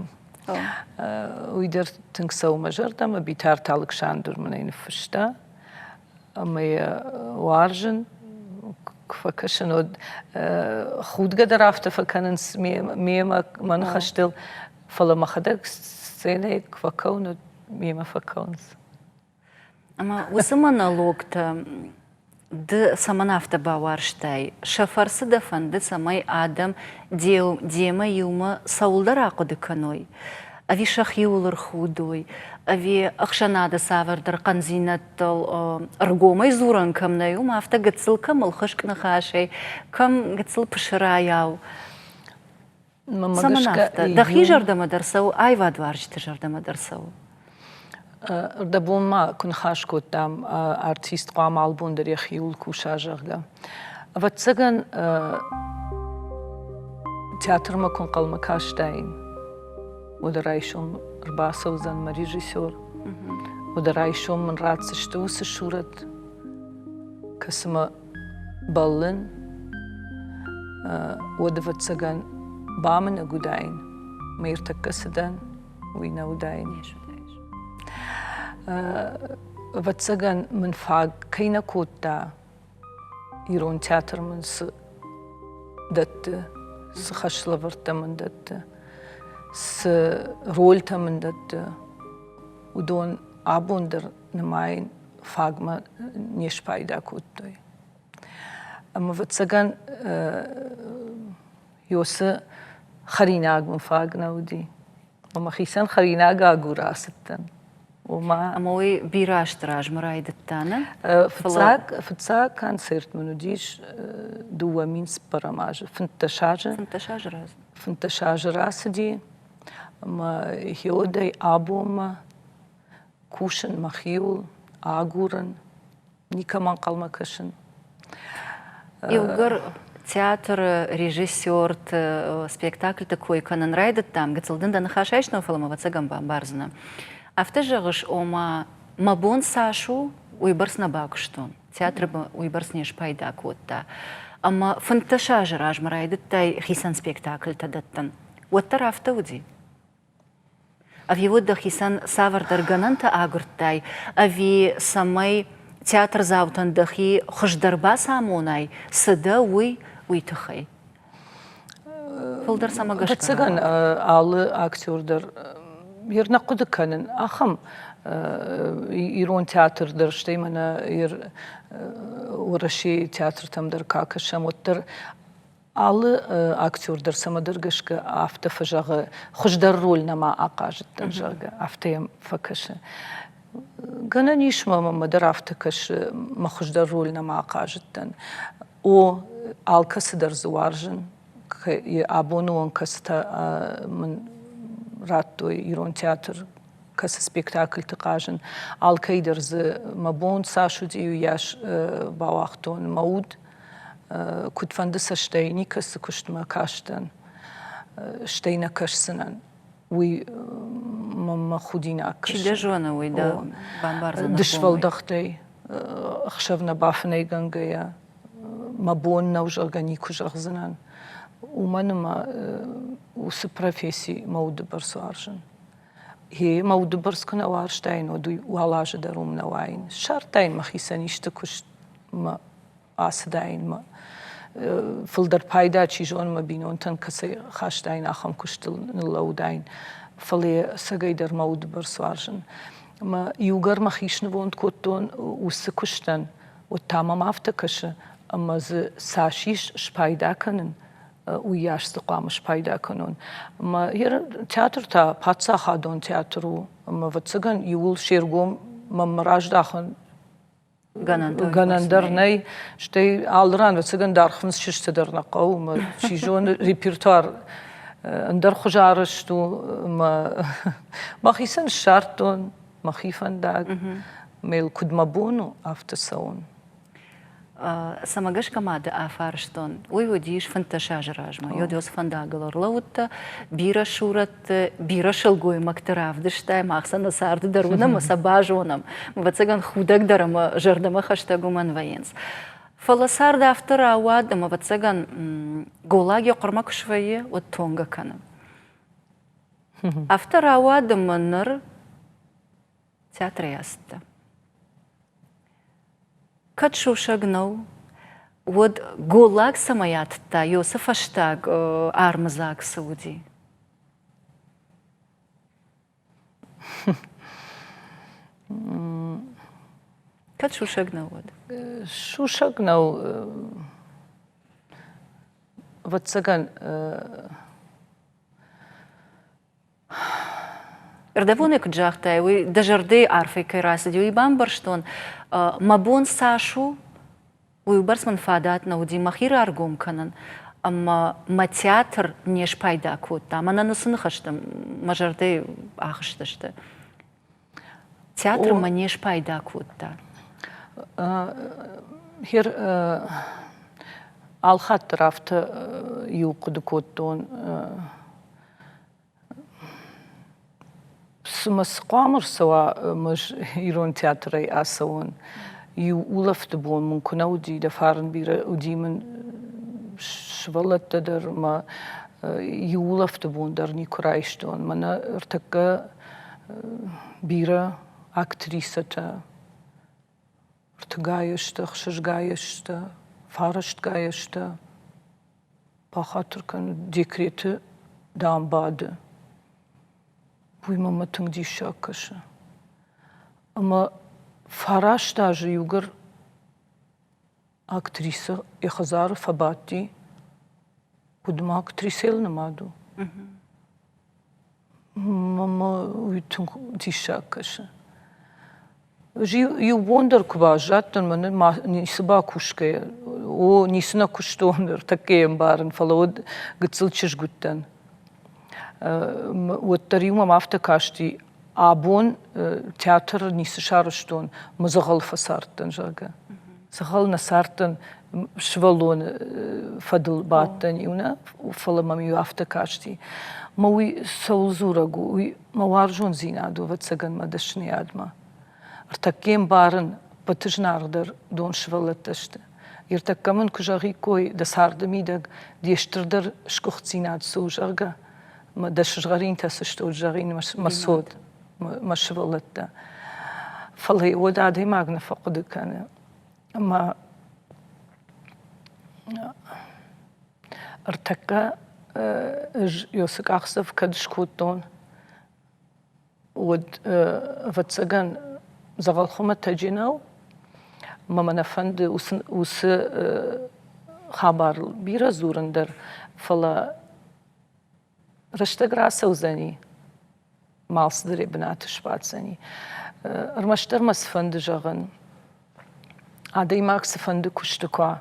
Уый дӕр тынг цӕуы мӕ зӕрдӕмӕ. Битарты Алыксандр мын ӕй ныффыста ӕмӕ йӕ уарзын. Куы фӕкӕсын, уӕд худгӕ дӕр афтӕ фӕкӕнынц мемӕ мӕ ныхӕстыл, фӕлӕ мӕхӕдӕг сценӕйы куы фӕкӕуын, уӕд мемӕ фӕкӕуынц. Ӕмӕ уыцы монологтӕ ды цӕмӕн афтӕ бауарзтай? Сӕ фӕрцы дӕ фӕнды, цӕмӕй адӕм демӕ иумӕ цӕуылдӕр ахъуыды кӕной? Ӕви сӕхиуыл ӕрхудой? Ӕви ӕхсӕнады цавӕрдӕр хъӕндзинӕдтыл ӕргомӕй дзурӕн кӕм нӕй, уым афтӕ гыццыл кӕм ӕлхыскъ ныхасӕй, кӕм гыццыл пысырайау? Цӕмӕн афтӕ? Дӕхи зӕрдӕмӕ дӕр цӕуы, аивадуарзджыты зӕрдӕмӕ дӕр цӕуы? Рдӕбон ма куы ныхас кодтам, артист хъуамӕ албон дӕр йӕхиуыл куса, зӕгъгӕ. Ӕвӕццӕгӕн, театрмӕ куы ӕнхъӕлмӕ кастаин, уӕд райсом ӕрбацӕудзӕн мӕ режиссер, уӕд райсом мын ратдзысты уыцы сурӕт, кӕцымӕ бӕллын, уӕд, ӕвӕццӕгӕн, бамынӕг уыдаин, мӕ ӕртӕккӕ цы дӕн, уый нӕ уыдаин. Ӕвӕццӕгӕн мын фаг кӕй нӕ кодта, ирон театр мын цы дӕтты, цы хӕслӕвӕрдтӕ мын дӕтты, цы рольтӕ мын дӕтты, уыдон абон дӕр нымайын фагмӕ не спайда кодтой. Ӕмӕ, ӕвӕццӕгӕн, Йосы хӕринаг мын фаг нӕ уыди. Ӕмӕ хицӕн хӕринаг агур ацыдтӕн. Ома Ӕмӕ уый бирӕ азты размӕ райдыдта, нӕ? Фыццаг, фыццаг концерт мын уыдис 2004 азы, 15 азы. 15 азы рацыд. 15 азы рацыди. Ӕмӕ хиодӕй абонмӕ кусын мӕхиуыл, агурын, никӕмӕ ӕнхъӕлмӕ кӕсын. Иугӕр театры режиссерты спектакльты кой кӕнын райдыдтам, гыццыл дын дӕ ныхас айстон, фӕлӕ мӕ ӕвӕццӕгӕн бамбардзынӕ. Афтӕ зӕгъыс, ома мӕ бон цас у, уыйбӕрц нӕ бакуыстон, театры уыйбӕрц не спайда кодта. Ӕмӕ 15 азы размӕ райдыдтай хицӕн спектакльтӕ дӕттын. Уӕддӕр афтӕ уыди? Ӕви уӕд дӕхицӕн цавӕрдӕр гӕнӕнтӕ агуырдтай, ӕви цӕмӕй театрдзаутӕн дӕхи хуыздӕр бацамонай, цы дӕ, уый, уый тыххӕй? Фылдӕр цӕмӕ гӕсгӕ? Ӕвӕццӕгӕн, алы актер дӕр йе нӕ хъуыды кӕнын ахӕм ирон театр дӕр, стӕй мӕнӕ Уӕрӕсейы театртӕм дӕр куы акӕсӕм, уӕддӕр Алы актер дӕр цӕмӕдӕр гӕсгӕ афтӕ фӕзӕгъы, хуыздӕр роль нӕма ахъазыдтӕн, зӕгъгӕ, афтӕ йӕм фӕкӕсы. Гӕнӕн ис, мӕ дӕр афтӕ кӕсы, мӕ хуыздӕр роль нӕма ахъазыдтӕн. О, алкӕцы дӕр дзы уарзын. Абоны онг кӕцытӕ мын радтой ирон театр, кӕцы спектакльты хъазын, алкӕй дӕр дзы мӕ бон цас уыди, уыйас бауагътон мӕ уд. Куыдфӕнды цӕстӕй никӕцы куыстмӕ кастӕн, стӕй нӕ кӕсдзынӕн. Уый мӕ худинаг кӕсы. Чи дӕ зоны, уый дӕ бамбардзӕн. Дысвӕлдӕхтӕй. Ӕхсӕв нӕ бафынӕйгӕнгӕйӕ мӕ бон нӕу, зӕгъгӕ, никуы зӕгъдзынӕн. Уымӕн ӕмӕ уыцы професси мӕ уды бӕрц уарзын. Гъе, мӕ уды бӕрц куы нӕ уарзтаин, уӕд уый уал азы дӕр уым нӕ уаин. Ссардтаин мӕхицӕн исты куыст мӕ ацыдаин мӕ фылдӕр пайда чи зоны мӕ бинонтӕн кӕцӕй хастаин, ахӕм куыстыл ныллӕуыдаин. Фӕлӕ ӕцӕгӕйдӕр мӕ уды бӕрц уарзын. Ӕмӕ иугӕр мӕхи снывонд кодтон уыцы куыстӕн, уӕд та мӕм афтӕ кӕсы, ӕмӕ дзы цас ис спайда кӕнын, уыйас дзы хъуамӕ спайда кӕнон. Ӕмӕ театр та паддзахадон театр у, ӕмӕ ӕвӕццӕгӕн иууыл се ргом мӕм раздахын гӕнӕн дӕр нӕй. Стӕй алы ран ӕвӕццӕгӕн даргъфындзджытӕ дӕр нӕ хъӕуы, ӕмӕ чи зоны репертуар ӕндӕр хуызы арӕзт у ӕмӕ мӕхицӕн ссардтон мӕхи фӕндаг, ӕмӕ йыл куыд мӕ бон у, афтӕ цӕуын. Цӕмӕ гӕсгӕ ма дӕ афарстон, уый уыдис 15 азы размӕ. Йодиос фӕндагыл ӕрлӕууыдтӕ, бирӕ сурӕтты, бирӕ сылгоймӕгты равдыстай, мах сӕ нӕ царды дӕр уынӕм ӕмӕ сӕ базонӕм. Ӕвӕццӕгӕн, худӕг дӕр ӕмӕ зӕрдӕмӕ хӕстӕг уымӕн вӕййынц. Фӕлӕ цард афтӕ рауад, ӕмӕ, ӕвӕццӕгӕн, голлаг йӕ хъуырмӕ куы свӕййы, уӕд тонгӕ кӕны. Афтӕ рауад, ӕмӕ ныр театрӕй ацыдтӕ. Кӕд сусӕг нӕу, уӕд голлаг цӕмӕй атыдта, ёсы фӕстаг армыдзаг цы уыди? Кӕд сусӕг нӕу, уӕд? Сусӕг нӕу. Ӕвӕццӕгӕн, Ӕрдӕбонӕй куыд загътай, уый дӕ зӕрдӕйы арфӕй кӕй рацыди, уый бамбӕрстон. Мӕ бон цас у, уыйбӕрц мын фадат нӕ уыди мӕхи раргом кӕнын, ӕмӕ мӕ театр не спайда кодта. Мӕнӕн уыцы ныхӕстӕ мӕ зӕрдӕйы ахызтысты. Театр мӕ не спайда кодта. Хер алхатт дӕр афтӕ иу хъуыды кодтон, Цымӕ цы хъуамӕ рцӕуа ӕмӕ ирон театрӕй ацӕуон? Иу улӕфты бон мын куы нӕ уыди, дӕ фарн бирӕ уыди мын сывӕллӕттӕ дӕр ӕмӕ иу улӕфты бон дӕр никуы райстон. Мӕнӕ ӕртӕккӕ бирӕ актрисӕтӕ ӕртыгай сты, ӕхсӕзгай сты, фарастгай сты. Бахатыр кӕн, декреты, дам, бады. Уый мӕмӕ тынг диссаг кӕсы. Ӕмӕ фараст азы иугӕр актрисӕ йӕ хӕдзары фӕбадти, уӕд ма актрисӕйыл нымад у. Мӕмӕ уый тынг диссаг кӕсы. Ӕз иу бон дӕр куы баззадтӕн, мӕнӕ ма ницы бакусгӕйӕ, о, ницы нӕ куыстон, ӕртӕккӕ йӕ ӕмбарын, фӕлӕ уӕд гыццыл чызг уыдтӕн. Уӕддӕр-иу мӕм афтӕ касти, абон театры ницы сарӕзтон, мӕ дзӕгъӕл фӕцардтӕн, зӕгъгӕ. Дзӕгъӕл нӕ цардтӕн, сывӕллоны фӕдыл бадтӕн-иу нӕ, фӕлӕ мӕм-иу афтӕ касти. Мӕ уый цӕуыл дзурӕг у, уый мӕ уарзондзинад у, ӕвӕццӕгӕн, мӕ дӕсныйадмӕ. Ӕртӕккӕ ӕмбарын, ӕппӕты зынаргъдӕр дон сывӕллӕттӕ сты. Ӕртӕккӕ мын куы зӕгъиккой, дӕ царды мидӕг де стырдӕр сгуыхтдзинад цы у, зӕгъгӕ, мӕ дӕ сызгъӕринтӕ цы сты, уӕд зӕгъин мӕ цот, мӕ сывӕллӕттӕ. Фӕлӕ уӕд адӕймаг нӕ фӕхъуыды кӕны. Ӕмӕ ӕртӕккӕ ӕз цы къахдзӕф кӕд скодтон, уӕд, ӕвӕццӕгӕн, дзӕгъӕл хуымӕтӕджы нӕу. Мӕ мӕ нӕ фӕнды уыцы хабарыл бирӕ дзурын дӕр, фӕлӕ рӕстӕг рацӕудзӕни, алцыдӕр йӕ бынаты сбаддзӕни. Ӕрмӕстдӕр мӕ цыфӕнды зӕгъын, адӕймаг цыфӕнды куысты куы уа,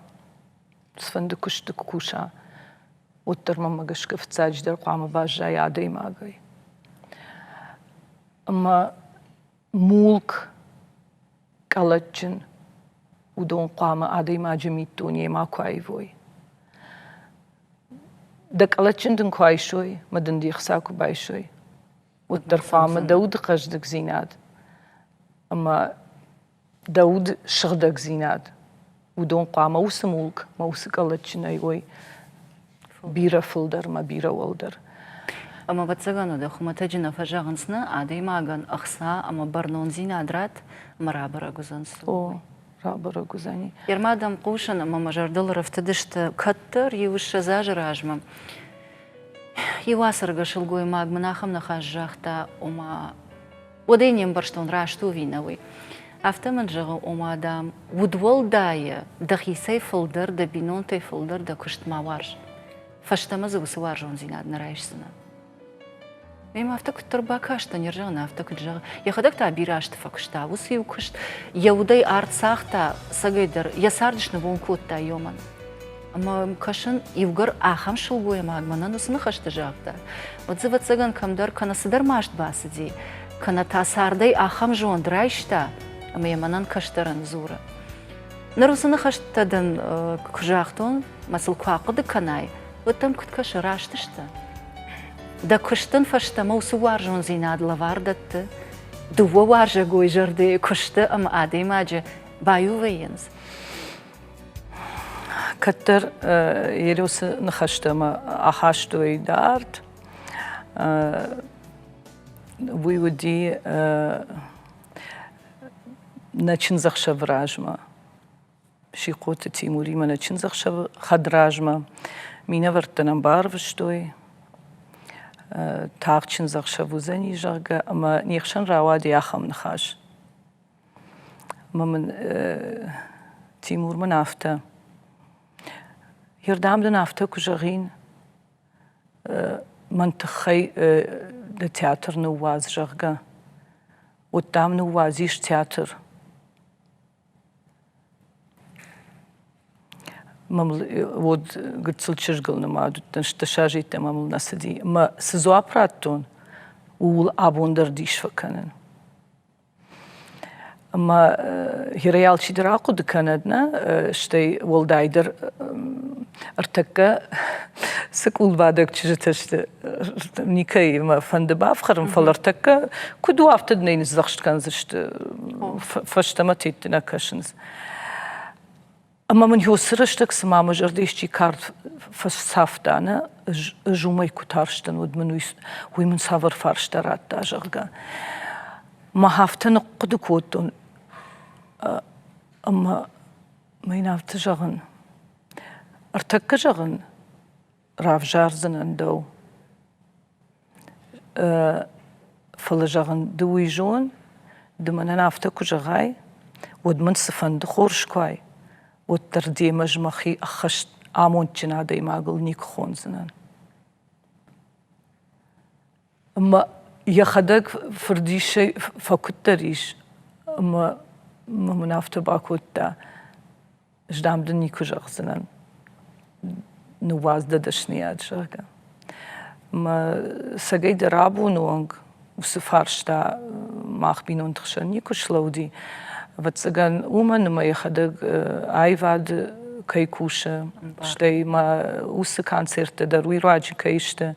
цыфӕнды куысты куы куса, уӕддӕр мӕнмӕ гӕсгӕ фыццаджыдӕр хъуамӕ баззайа адӕймагӕй. Ӕмӕ мулк, къӕлӕтджын, уыдон хъуамӕ адӕймаджы миддунейы макуы аивой. Дӕ къӕлӕтджын дын куы айсой ӕмӕ дын де хца куы байсой, уӕддӕр хъуамӕ дӕ уды хъӕздыгдзинад ӕмӕ. Дӕ уд сыгъдӕгдзинад, уыдон хъуамӕ уыцы мулк мӕ уыцы къӕлӕтджынӕй уой бирӕ фылдӕр мӕ бирӕ уӕлдӕр. Ӕмӕ ӕвӕццӕгӕн уӕдӕ хуымӕтӕджы нӕ фӕзӕгъынц нӕ, адӕймагӕн ӕхца ӕмӕ бӕрнондзинад ратт ӕмӕ рабӕрӕг уыдзӕн цы. О, рабӕрӕг уыдзӕни. Ерма дӕм хъусын ӕмӕ мӕ зӕрдыл ӕрӕфтыдысты кӕддӕр иу 20 азы размӕ иу ацӕргӕ сылгоймаг мын ахӕм ныхас загъта, ома уӕд ӕй не мбӕрстон, раст у ӕви нӕ уый. Афтӕ мын зӕгъы, ома, дам, удуӕлдайӕ дӕхицӕй фылдӕр, дӕ бинонтӕй фылдӕр дӕ куыст ма уарз. Фӕстӕмӕ дзы уыцы уарзондзинад нӕ райсдзынӕ. Мемӕ афтӕ куыддӕр бакастӕн, йе рзӕгъын афтӕ куыд зӕгъы. Йӕхӕдӕг та бирӕ азты фӕкуыста. Уыцы иу куыст йӕ удӕй арт цагъта, цӕгӕй дӕр йӕ цард снывонд кодта ёмӕн. Ӕмӕ кӕсын, иугӕр ахӕм сылгоймаг мӕнӕн уыцы ныхӕстӕ загъта, уӕд дзы, ӕвӕццӕгӕн, кӕмдӕр кӕнӕ цыдӕр маст бацыди, кӕнӕ та цардӕй ахӕм зонд райста, ӕмӕ йӕ мӕнӕн кӕстӕрӕн дзуры. Ныр уыцы ныхӕстӕ дын куы загътон, мӕ сыл куы ахъуыды кӕнай, уӕд дӕм куыд кӕсы, раст сты? Дӕ куыстӕн фӕстӕмӕ уыцы уарзондзинад лӕвар дӕтты, дыууӕ уарзӕгой зӕрдӕйы куысты ӕмӕ адӕймаджы баиу вӕййынц. Кӕддӕр Елеусы ныхӕстӕ мӕ ахастой дард. Уый уыди нӕ чындзӕхсӕвы размӕ. Сихъоты Тимуримӕ нӕ чындзӕхсӕвы хӕдразмӕ минӕвӕрттӕ нӕм барвыстой. Тагъд чындзӕхсӕв уыдзӕни, зӕгъгӕ, ӕмӕ не хсӕн рауади ахӕм ныхас. Ӕмӕ мын Тимур мын афтӕ, Йердӕм дын афтӕ куы зӕгъин, мӕн тыххӕй дӕ театр ныууадз, зӕгъгӕ, уӕд дам ныууадзис театр. Мӕ мыл уӕд гыццыл чызгыл нымад уыдтӕн, стдӕс йеддӕмӕ мыл нӕ цыди. Ӕмӕ цы дзуапп радтон, ууыл абон дӕр дис фӕкӕнын. Ӕмӕ гъерӕй алчидӕр ахъуыды кӕнӕд, нӕ, стӕй уӕлдайдӕр ӕртӕккӕ цы къулбадӕг чызджытӕ сты, никӕй мӕ фӕнды бафхӕрын, фӕлӕ ӕртӕккӕ куыд у, афтӕ дын ӕй ныдздзӕхст кӕндзысты, фӕстӕмӕ тетты нӕ кӕсынц. Ӕмӕ мын уыцы рӕстӕг цыма мӕ зӕрдӕ исчи кард фӕцавта, нӕ, ӕз уымӕй куы тарстӕн, уӕд мын уый, уый мын цавӕр фарста радта, зӕгъгӕ. Мӕ афтӕ ныхъхъуыды кодтон, ӕмӕ мӕ йын афтӕ зӕгъын, ӕртӕккӕ зӕгъын, равзардзынӕн дӕу. Фӕлӕ зӕгъын, ды уый зон, ды мӕнӕн афтӕ куы зӕгъай, уӕд мын цыфӕнды хорз куы уай, уӕддӕр демӕ ӕз мӕхи ӕххӕст амондджын адӕймагыл никуы хондзынӕн. Ӕмӕ йӕхӕдӕг фырдисӕй фӕкуыддӕр ис ӕмӕ мын афтӕ бакодта, ӕз дам дын никуы зӕгъдзынӕн, ныууадз дӕ дӕсныйад, зӕгъгӕ. Мӕ цӕгӕй дӕр абоны онг уыцы фарста мах бинонты хсӕн никуы слӕуди. Ӕвӕццӕгӕн, уымӕн ӕмӕ йӕхӕдӕг аивады кӕй кусы, стӕй ма уыцы концерттӕ дӕр уый руаджы кӕй сты,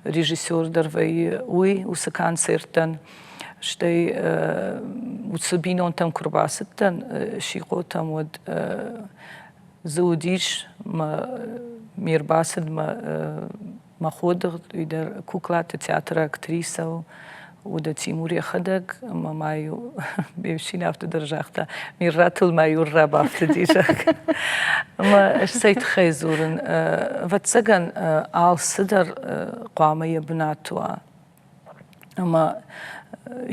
режиссер дӕр вӕййы уый уыцы концерттӕн. Стӕй уыцы бинонтӕм куы рбацыдтӕн Сихъотӕм, уӕд дзы уыдис мӕ ме рбацыдмӕ мӕ ходыгъд, уый дӕр куклаты театры актрисӕ у, уыд Тимур йӕхӕдӕг ӕмӕ ма-иу ме фсин афтӕ дӕр загъта, ме рратыл ма-иу ӕрра бафтыди, зӕгъгӕ. Ӕмӕ ӕз цӕй тыххӕй дзурын, ӕвӕццӕгӕн, алцыдӕр хъуамӕ йӕ бынаты уа. Ӕмӕ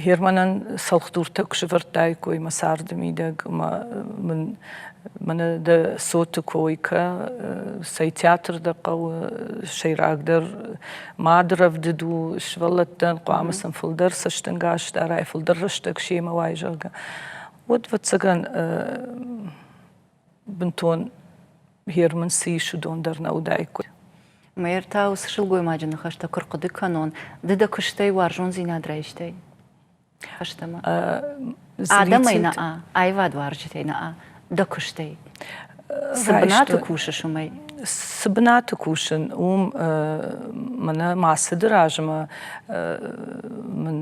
Германӕн цӕлхдуртӕ куы сӕвӕрдтаиккой мӕ царды мидӕг ӕмӕ мын мӕнӕ дӕ цоты кой кӕ, цӕй театр дӕ хъӕуы, сӕйрагдӕр мады рӕвдыд у сывӕллӕттӕн, хъуамӕ сын фылдӕр цӕстӕнгас дарай, фылдӕр рӕстӕг семӕ уай, зӕгъгӕ, уӕд, ӕвӕццӕгӕн, бынтон Герман цы ис, уыдон дӕр нӕ уыдаиккой. Мӕ та уыцы сылгоймаджы ныхӕстӕ куы рхъуыды кӕнон, ды дӕ куыстӕй уарзондзинад райстай фӕстӕмӕ? Адӕмӕй нӕ, аивадуарзджытӕй нӕ, дӕ куыстӕй. Цы бынаты кусыс, уымӕй? Цы бынаты кусын, уым мӕнӕ мӕ цыды размӕ мын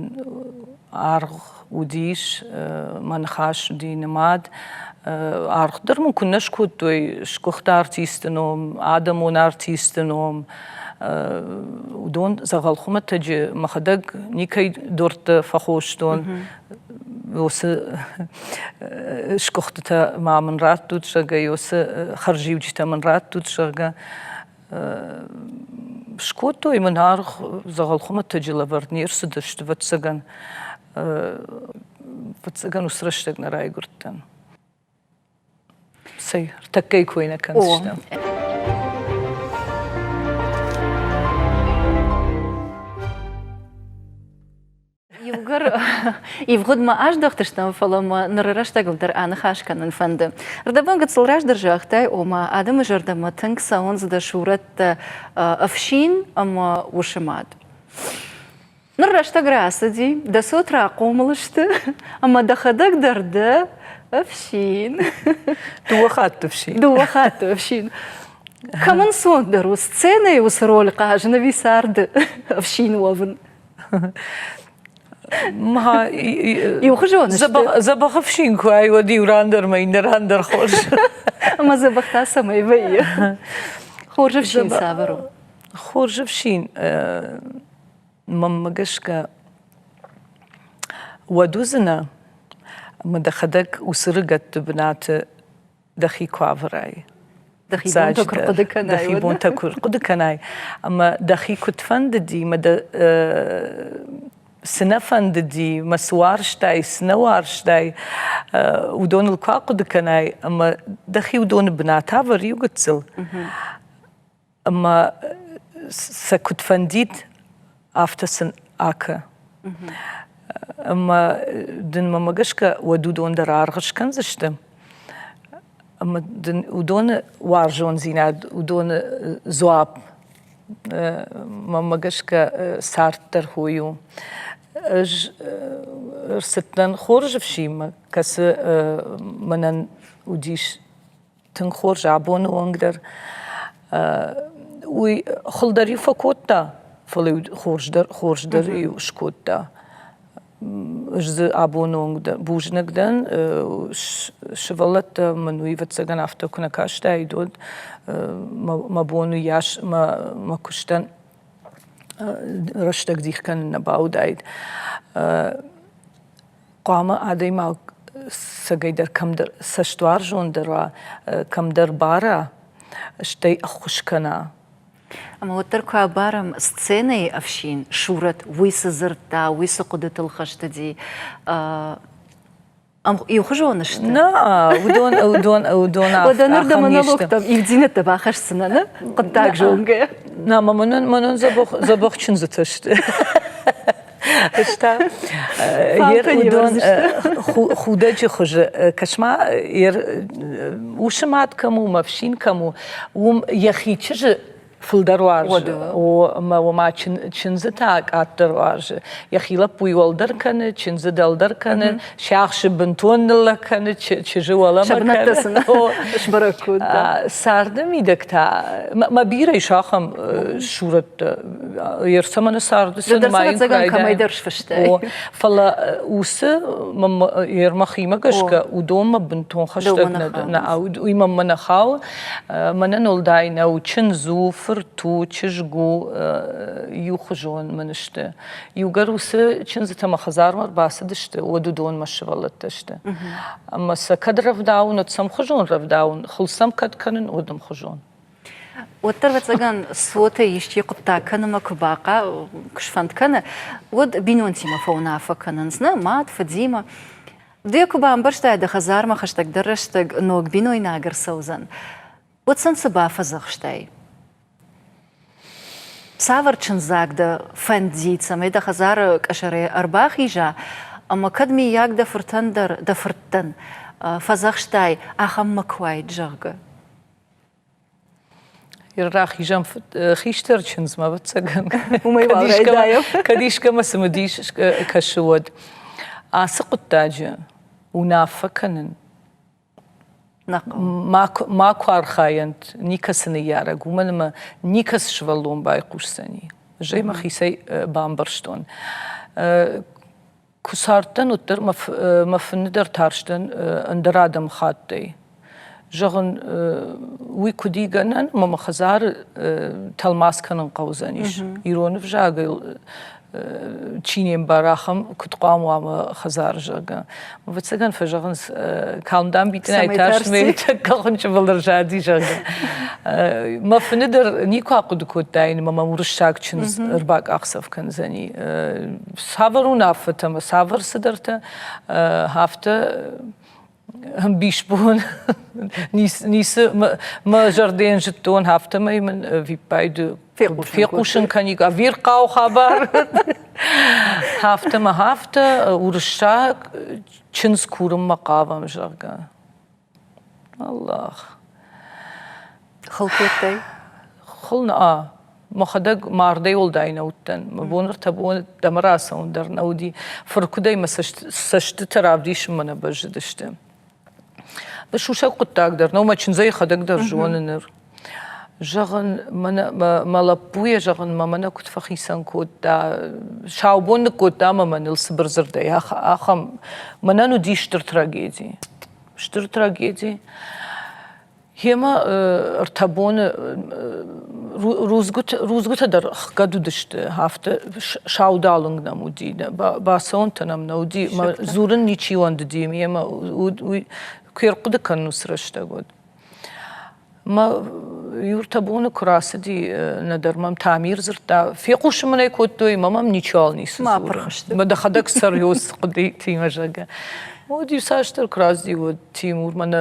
аргъ уыдис, мӕ ныхас уыди нымад. Аргъ дӕр мын куыннӕ скодтой сгуыхт артисты ном, адӕмон артисты ном. Уыдон дзӕгъӕл хуымӕтӕджы мӕхӕдӕг никӕй дуртты фӕхостон. Уыцы сгуыхтытӕ ма мын раттут, зӕгъгӕ, уыцы хӕрзиуджытӕ мын раттут, зӕгъгӕ. Скодтой мын аргъ, дзӕгъӕл хуымӕтӕджы лӕвӕрд не рцыдысты, ӕвӕццӕгӕн. Ӕвӕццӕгӕн, уыцы рӕстӕг нӕ райгуырдтӕн. Цӕй, ӕртӕккӕйы кой нӕ кӕндзыстӕм. Иугӕр ивгъуыдмӕ аздӕхтыстӕм, фӕлӕ мӕ ныры рӕстӕгыл дӕр аныхас кӕнын фӕнды. Рдӕбон гыццыл раздӕр загътай, ома адӕмы зӕрдӕмӕ тынг цӕуынц дӕ сурӕттӕ ӕфсин ӕмӕ усы мад. Ныр рӕстӕг рацыди, дӕ цот рахъомыл сты, ӕмӕ дӕхӕдӕг дӕр дӕ ӕфсин. Дыууӕ хатты ӕфсин. Дыууӕ хатты ӕфсин. Кӕм ӕнцондӕр у сценӕйы уыцы роль хъазын ӕви царды ӕфсин уӕвын? Иухуызон сты. Дзӕбӕх ӕфсин куы ай, уӕд иу ран дӕр мӕ иннӕ ран дӕр хорз. Ӕмӕ дзӕбӕх та цӕмӕй вӕййы? Хорз ӕфсин цавӕр у? Хорз ӕфсин, мӕнмӕ гӕсгӕ, уӕд уыдзынӕ, ӕмӕ дӕхӕдӕг уыцы рыгӕтты бынаты дӕхи куы авӕрай. Дӕхи бонтӕ куы рхъуыды кӕнай. Дӕхи бонтӕ куы рхъуыды кӕнай. Ӕмӕ дӕхи куыд фӕндыди, ӕмӕ дӕ цы нӕ фӕндыди, мӕ цы уарзтай, цы нӕ уарзтай, уыдоныл куы ахъуыды кӕнай, ӕмӕ дӕхи уыдоны бынат ӕвӕр иу гыццыл, ӕмӕ сӕ куыд фӕндид, афтӕ сын акӕ. Ӕмӕ дын мӕмӕ гӕсгӕ уӕд уыдон дӕр аргъ скӕндзысты. Ӕмӕ дын уыдоны уарзондзинад, уыдоны дзуапп мӕмӕ гӕсгӕ цард дӕр хой у. Ӕз ӕрцыдтӕн хорз ӕфсинмӕ, кӕцы мӕнӕн уыдис тынг хорз абоны онг дӕр. Уый хыл дӕр-иу фӕкодта, фӕлӕ-иу хорз дӕр, хорз дӕр-иу скодта. Ӕз дзы абоны онг дӕр бузныг дӕн. Сывӕллӕттӕ мын уый, ӕвӕццӕгӕн, афтӕ куы нӕ кастаид, уӕд мӕ бон уыйас мӕ, мӕ куыстӕн рӕстӕг дих кӕнын нӕ бауыдаид. Хъуамӕ адӕймаг цӕгӕйдӕр кӕмдӕр цӕстуарзондӕр уа, кӕмдӕр бара, стӕй ӕххуыс кӕна. Ӕмӕ уӕддӕр куы абарӕм сценӕйы ӕфсин Сурӕт, уый цы дзырдта, уый цы хъуыдытыл хӕст уыди, иухуызон сты? Нӕ, уыдон, уыдон, уыдон Уӕдӕ ныр дӕ монологтӕм ивддзинӕдтӕ бахӕсдзынӕ, нӕ? Хъуыддаг зонгӕ. Нӕ, мӕнӕн, мӕнӕн дзӕбӕх, дзӕбӕх чындзытӕ сты. Фыста. Уыдон худӕджы хуызы кӕс-ма, усы мад кӕм у, мӕ фсин кӕм у, уым йӕхи чызджы фылдӕр уарзы. О, ӕмӕ ома чындзы та къаддӕр уарзы. Йӕхи лӕппуйы уӕлдӕр кӕны, чындзы дӕлдӕр кӕны, сиахсы бынтон ныллӕг кӕны, чызджы уӕлӕмӕ кӕны. Сбӕрӕг кодта. Царды мидӕг та мӕ бирӕ ис ахӕм сурӕттӕ. Ерцӕмӕны царды цы нымайын куы райдайӕм. Кӕмӕйдӕр сфыстай. Фӕлӕ уыцы мӕхимӕ гӕсгӕ уыдонмӕ бынтон хӕстӕг нӕ уый мӕнмӕ нӕ хауы. Мӕнӕн уӕлдай нӕу чындз у, фырт у, чызг у, иухуызон мын сты. Иугӕр уыцы чындзытӕ мӕ хӕдзармӕ ӕрбацыдысты, уӕд уыдон мӕ сывӕллӕттӕ сты. Ӕмӕ сӕ кӕд рӕвдауын, уӕд сӕм хуызон рӕвдауын, хыл сӕм кӕд кӕнын, уӕд ӕмхуызон. Уӕддӕр, ӕвӕццӕгӕн, цотӕй исчи хъуыддаг кӕнынмӕ куы бахъа, куы сфӕнд кӕны, уӕд бинонтимӕ фӕуынаффӕ кӕнынц, нӕ мад, фыдимӕ. Ды куы бамбӕрстай, дӕ хӕдзармӕ хӕстӕгдӕр рӕстӕг ног бинойнаг ӕрцӕудзӕн, уӕд сын цы бафӕдзӕхстай? Цавӕр чындзаг дӕ фӕндид, цӕмӕй дӕ хӕдзары къӕсӕрӕй ӕрбахиза, ӕмӕ кӕд миййаг дӕ фыртӕн дӕр, дӕ фырттӕн фӕдзӕхстай, ахӕм ма куы уаид, зӕгъгӕ? Рахизӕм хистӕр чындзмӕ, ӕвӕццӕгӕн. Кӕд искӕмӕ цымыдис кӕсы, уӕд. Ацы хъуыддаджы уынаффӕ кӕнын. Макуы архайӕнт никӕцы ныййарӕг, уымӕн ӕмӕ никӕцы сывӕллон байхъусдзӕни. Ӕз ӕй мӕхицӕй бамбӕрстон. Куы цардтӕн, уӕддӕр мӕ фыны дӕр тарстӕн ӕндӕр адӕмыхаттӕй. Зӕгъын, уый куыд и гӕнӕн, ӕмӕ мӕ хӕдзары тӕлмац кӕнын хъӕудзӕнис. Ирон ӕвзагыл чи не мбары, ахӕм куыд хъуамӕ уа мӕ хӕдзары, зӕгъгӕ. Ӕвӕццӕгӕн фӕзӕгъынц, калм дам битъынӕй тас мӕ тӕккӕ хуынчъы был ӕрзади, зӕгъгӕ. Мӕ фыны дӕр никуы ахъуыды кодтаин, ӕмӕ мӕм уырыссаг чындз ӕрбакъахдзӕф кӕндзӕни. Цавӕр уынаффӕтӕ ӕмӕ цавӕр цыдӕртӕ, афтӕ ӕмбисбон ницы мӕ зӕрдӕйӕн зыдтон, афтӕмӕй мын виппайды фехъусын кӕник ӕвирхъау хабар. Афтӕ мӕ афтӕ уырыссаг чындз курынмӕ хъавӕм, зӕгъгӕ. Аллах. Хыл кодтай? Хыл нӕ. Мӕхӕдӕг мардӕй уӕлдай нӕ уыдтӕн. Мӕ бон ӕртӕ боны дӕмӕ рацӕуын дӕр нӕ уыди. Фыркуыдӕй мӕ цӕстытӕ равдисынмӕ нӕ бӕззыдысты. Сусӕг хъуыддаг дӕр нӕу, мӕ чындзӕй йӕхӕдӕг дӕр зоны ныр. Зӕгъын, мӕнӕ мӕ лӕппуйӕ зӕгъын, мӕ мӕнӕ куыд фӕхицӕн кодта, сау бон ныккодта ӕмӕ мӕныл цыбыр дзырдӕй ахӕм мӕнӕн уыди стыр трагеди. Стыр трагеди. Гъемӕ ӕртӕ боны рудзгуытӕ дӕр ӕхгӕд уыдысты, афтӕ саудалынг нӕм уыди, бацӕуӕнтӕ нӕм нӕ уыди, дзурын ничи уӕндыди мемӕ, уый куы ӕрхъуыды кӕнын уыцы рӕстӕг уӕд. Мӕ иу ӕртӕ боны куы рацыди, нӕдӕр мӕм Тамир дзырдта, фехъусын мын ӕй кодтой, мӕ мӕм ничиуал ницы дзуры. Мӕ дӕхӕдӕг цӕр хъуыдытимӕ, зӕгъгӕ. Уӕд иуцасдӕр куы рацыди, уӕд Тимур мӕнӕ,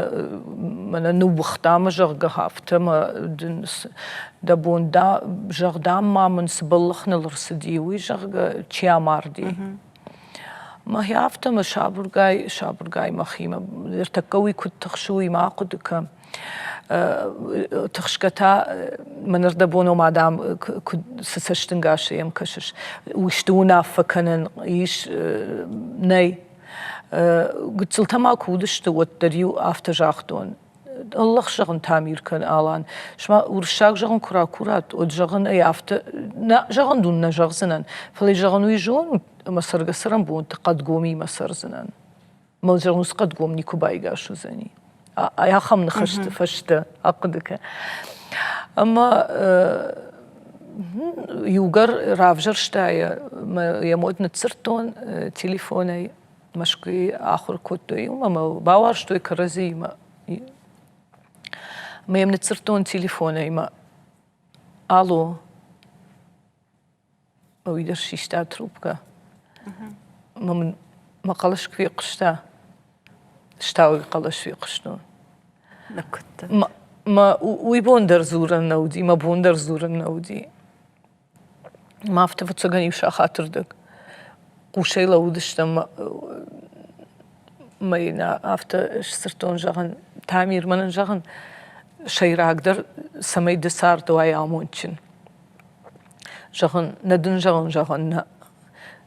мӕнӕ ныууыгъта мӕ, зӕгъгӕ, афтӕ мӕ дын дӕ бон да, зӕгъ, дам ма мын цы бӕллӕх ныл ӕрцыди, уый, зӕгъгӕ, чи амарди. Мӕхи афтӕ мӕ сабыргай, сабыргай мӕхимӕ, ӕртӕккӕ уый куыд тыхсы, уый ма ахъуыды кӕн. Тыхсгӕ та мӕнырдӕбон, ома, дам, куыд цы цӕстӕнгасӕй йӕм кӕсыс, исты уынаффӕ кӕнӕн ис, нӕй. Гыццылтӕ ма куы уыдысты, уӕддӕр-иу афтӕ загътон. Ӕллӕх зӕгъын Тамир кӕн Алан. Сма уырыссаг зӕгъын куы ракурат, уӕд зӕгъын ӕй афтӕ нӕ зӕгъын дун нӕ зӕгъдзынӕн, фӕлӕ зӕгъын уый зонут, ӕмӕ цӕргӕ-цӕрӕнбонты хъӕдгомимӕ цӕрдзынӕн. Мӕ зӕгъын уыцы хъӕдгом никуы байгас уыдзӕни. Ахӕм ныхӕсты фӕстӕ ахъуыды кӕн. Ӕмӕ иугӕр равзӕрста йӕ мод ныдздзырдтон телефонӕй Мӕскуыйы ахуыр кодтой иумӕ ӕмӕ бауарзтой кӕрӕдзиимӕ. Мӕ йӕм ныдздзырдтон телефонӕй мӕ алло, уый дӕр систа трубкӕ. Мӕ мын мӕ хъӕлӕс куы фехъуыста, стауӕг хъӕлӕс фехъуыстон. Ныккуыдта. Мӕ уый бон дӕр дзурӕн нӕ уыди, мӕ бон дӕр дзурӕн нӕ уыди. Мӕ афтӕ ӕвӕццӕгӕн иу сахатырдӕг хъусӕй лӕууыдыстӕм мӕ йын афтӕ сдзырдтон, зӕгъын, Тамир, мӕнӕн зӕгъын, сӕйрагдӕр, цӕмӕй ды царды уай амондджын. Зӕгъын, нӕ дын зӕгъын, зӕгъын, нӕ.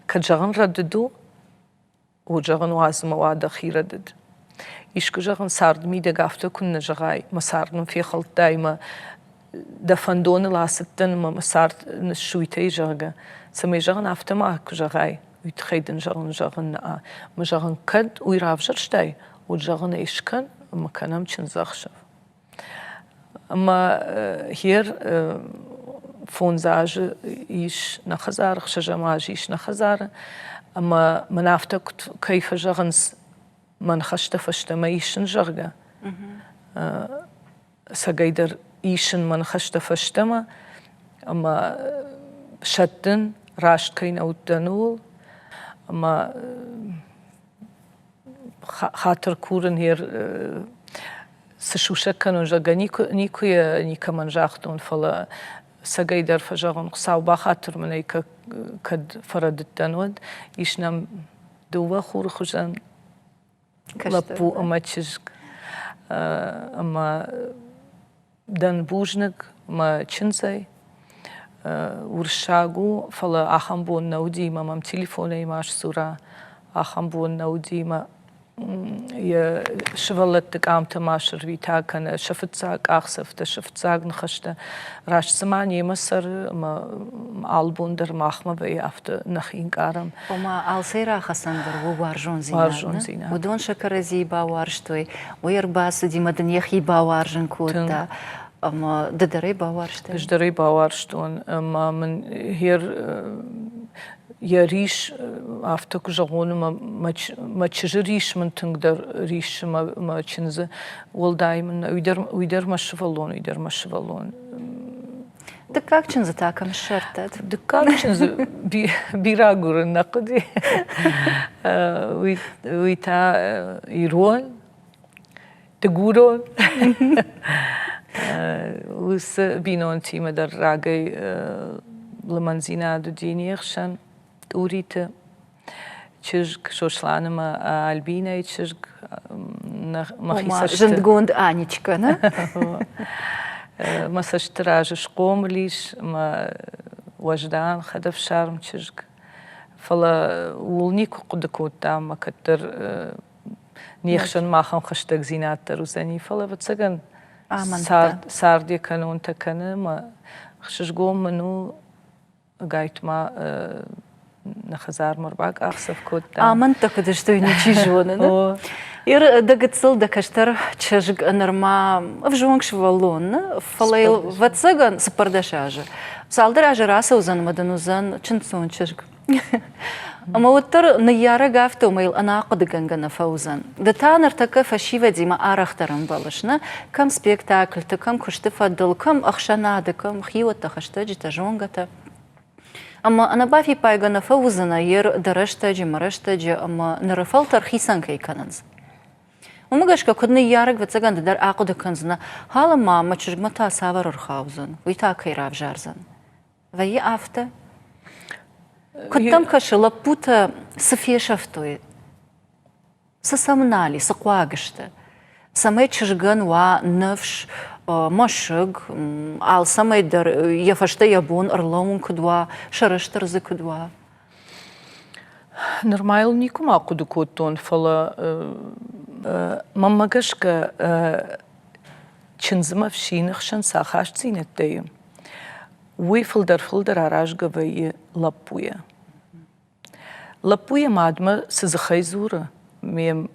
Кӕд зӕгъын рӕдыд у, уӕд зӕгъын уадз ӕмӕ уа дӕхи рӕдыд. Искуы зӕгъын царды мидӕг афтӕ куыннӕ зӕгъай, мӕ цард мын фехӕлдтай, мӕ дӕ фӕндоныл ацыдтӕн ӕмӕ мӕ цард ныссуйтӕй, зӕгъгӕ. Цӕмӕй зӕгъын афтӕ ма куы зӕгъай, уый тыххӕй дын зӕгъын, зӕгъын нӕ. Мӕ зӕгъын, кӕд уый равзӕрстай, уӕд зӕгъын ӕй скӕн ӕмӕ кӕнӕм чындзӕхсӕв. Ӕмӕ гъер фондз азы ис нӕ хӕдзары, ӕхсӕзӕм аз ис нӕ хӕдзары. Ӕмӕ мын афтӕ кӕй фӕзӕгъынц, мӕ ныхӕстӕ фӕстӕмӕ исын, зӕгъгӕ, цӕгӕйдӕр исын мӕ ныхӕстӕ фӕстӕмӕ ӕмӕ сӕттын, раст кӕй нӕ уыдтӕн, ууыл. Ӕмӕ хатыр курын йе цы сусӕг кӕнон, зӕгъгӕ, никуы, никуы йӕ никӕмӕн загътон, фӕлӕ цӕгӕйдӕр фӕзӕгъын, Хуыцау бахатыр мын ӕй кӕд фӕрӕдыдтӕн, уӕд ис нӕм дыууӕ хуры хуызӕн лӕппу ӕмӕ чызг. Ӕмӕ дӕн бузныг мӕ чындзӕй. Уырыссаг у, фӕлӕ ахӕм бон нӕ уыди, мӕ мӕм телефонӕй ма сдзура, ахӕм бон нӕ уыди, мӕ. Йӕ сывӕллӕтты къамтӕ ма сӕрвита кӕнӕ сӕ фыццаг къахдзӕфтӕ, сӕ фыццаг ныхӕстӕ. Раст цыма немӕ цӕры ӕмӕ алы бон дӕр махмӕ вӕййы, афтӕ нӕхи ӕнкъарӕм. Ома алцӕй рахӕцӕн дӕр у уарзондзинад. Уарзондзинад. Уыдон сӕ кӕрӕдзийы бауарзтой, уый ӕрбацыди ӕмӕ дын йӕхи бауарзын кодта. Ӕмӕ ды дӕр ӕй бауарзтай? Ӕз дӕр ӕй бауарзтон ӕмӕ мын хер йӕ рис афтӕ куы зӕгъон, ӕмӕ мӕ чызджы рис мын тынгдӕр риссы мӕ чындзы, уӕлдай мын уый дӕр мӕ сывӕллон, уый дӕр мӕ сывӕллон. Дыккаг чындзы та кӕм ссардтат? Дыккаг чындзы бирӕ агурын нӕ хъуыди. Уый та ирон, дыгурон. Уыцы бинонтимӕ дӕр рагӕй лымӕндзинад уыди не хсӕн Тъуриты чызг Сосланы ӕмӕ Альбинӕйы чызг мӕхи цӕсты... Зындгонд Анечка, нӕ? Мӕ цӕсты раз схъомыл ис мӕ уӕздан, хӕдӕфсарм чызг. Фӕлӕ ууыл никуы хъуыды кодтам, ӕмӕ кӕддӕр не хсӕн махӕн хӕстӕгдзинад дӕр уыдзӕни, фӕлӕ, ӕвӕццӕгӕн, цард, цард йӕ кӕнонтӕ кӕны ӕмӕ ӕхсызгон мын у, ӕгайтма нӕ хӕдзармӕ ӕрбакъахдзӕф кодта. Амӕндтӕ куыд сты, уый ничи зоны. Ир дӕ гыццыл дӕ кӕстӕр чызг нырма ӕвзонг сывӕллон, фӕлӕ йыл, ӕвӕццӕгӕн, 14 азы. Цалдӕр азы рацӕудзӕн ӕмӕ дын уыдзӕн чындздзон чызг. Ӕмӕ уӕддӕр ныййарӕг афтӕ ӕмӕ йыл ӕнӕахъуыдыгӕнгӕ нӕ фӕуыдзӕн. Ды та ныртӕккӕ фӕсивӕдимӕ арӕхдӕр ӕмбӕлыс, нӕ? Кӕм спектакльты, кӕм куысты фӕдыл, кӕм ӕхсӕнады, кӕм хиуӕттӕ, хӕстӕджытӕ, зонгӕтӕ. Ӕмӕ ӕнӕбафиппайгӕ нӕ фӕуыдзынӕ йе дӕ рӕстӕджы, мӕ рӕстӕджы ӕмӕ ныры фӕлтӕр хицӕн кӕй кӕнынц. Уымӕ гӕсгӕ куыд ныййарӕг, ӕвӕццӕгӕн, ды дӕр ахъуыды кӕндзынӕ, ма мӕ чызгмӕ та цавӕр ӕрхаудзӕн, уый та кӕй равзардзӕн. Вӕййы афтӕ? Куыд дӕм кӕсы, лӕппутӕ цы фесӕфтой, цы сӕм нал и, цы хъуаг сты, цӕмӕй чызгӕн уа ныфс, мӕсыг, алцӕмӕй дӕр йӕ фӕстӕ йӕ бон ӕрлӕууын куыд уа, сӕрыстыр дзы куыд уа? Нырма йыл никуыма хъуыды кодтон, фӕлӕ мӕнмӕ гӕсгӕ чындзмӕ фсины хсӕн цы ахастдзинӕдтӕ и, уый фылдӕр-фылдӕр аразгӕ вӕййы лӕппуйӕ. Лӕппу йӕ мадмӕ цы дзыхӕй дзуры, ме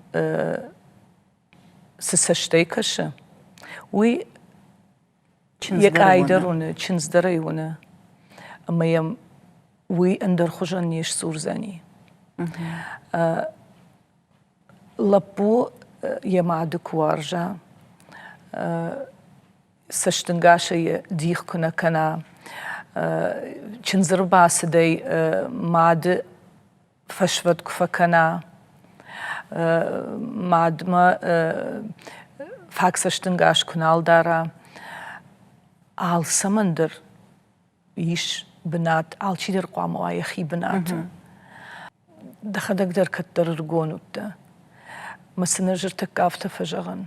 цы цӕстӕй кӕсы, уый йӕ къай дӕр уыны, чындз дӕр ӕй уыны. Ӕмӕ йӕм уый ӕндӕр хуызӕн не сдзурдзӕни. Лӕппу йӕ мады куы уарза, цӕстӕнгасӕй йӕ дих куы нӕ кӕна, чындзы рбацыдӕй мады фӕсвӕд куы фӕкӕна, мадмӕ фаг цӕстӕнгас куы нал дара, алцӕмӕн дӕр ис бынат, алчидӕр хъуамӕ уа йӕхи бынаты. Дӕхӕдӕг дӕр кӕддӕр ӕрыгон уыдтӕ. Мӕ сын ӕз ӕртӕккӕ афтӕ фӕзӕгъын.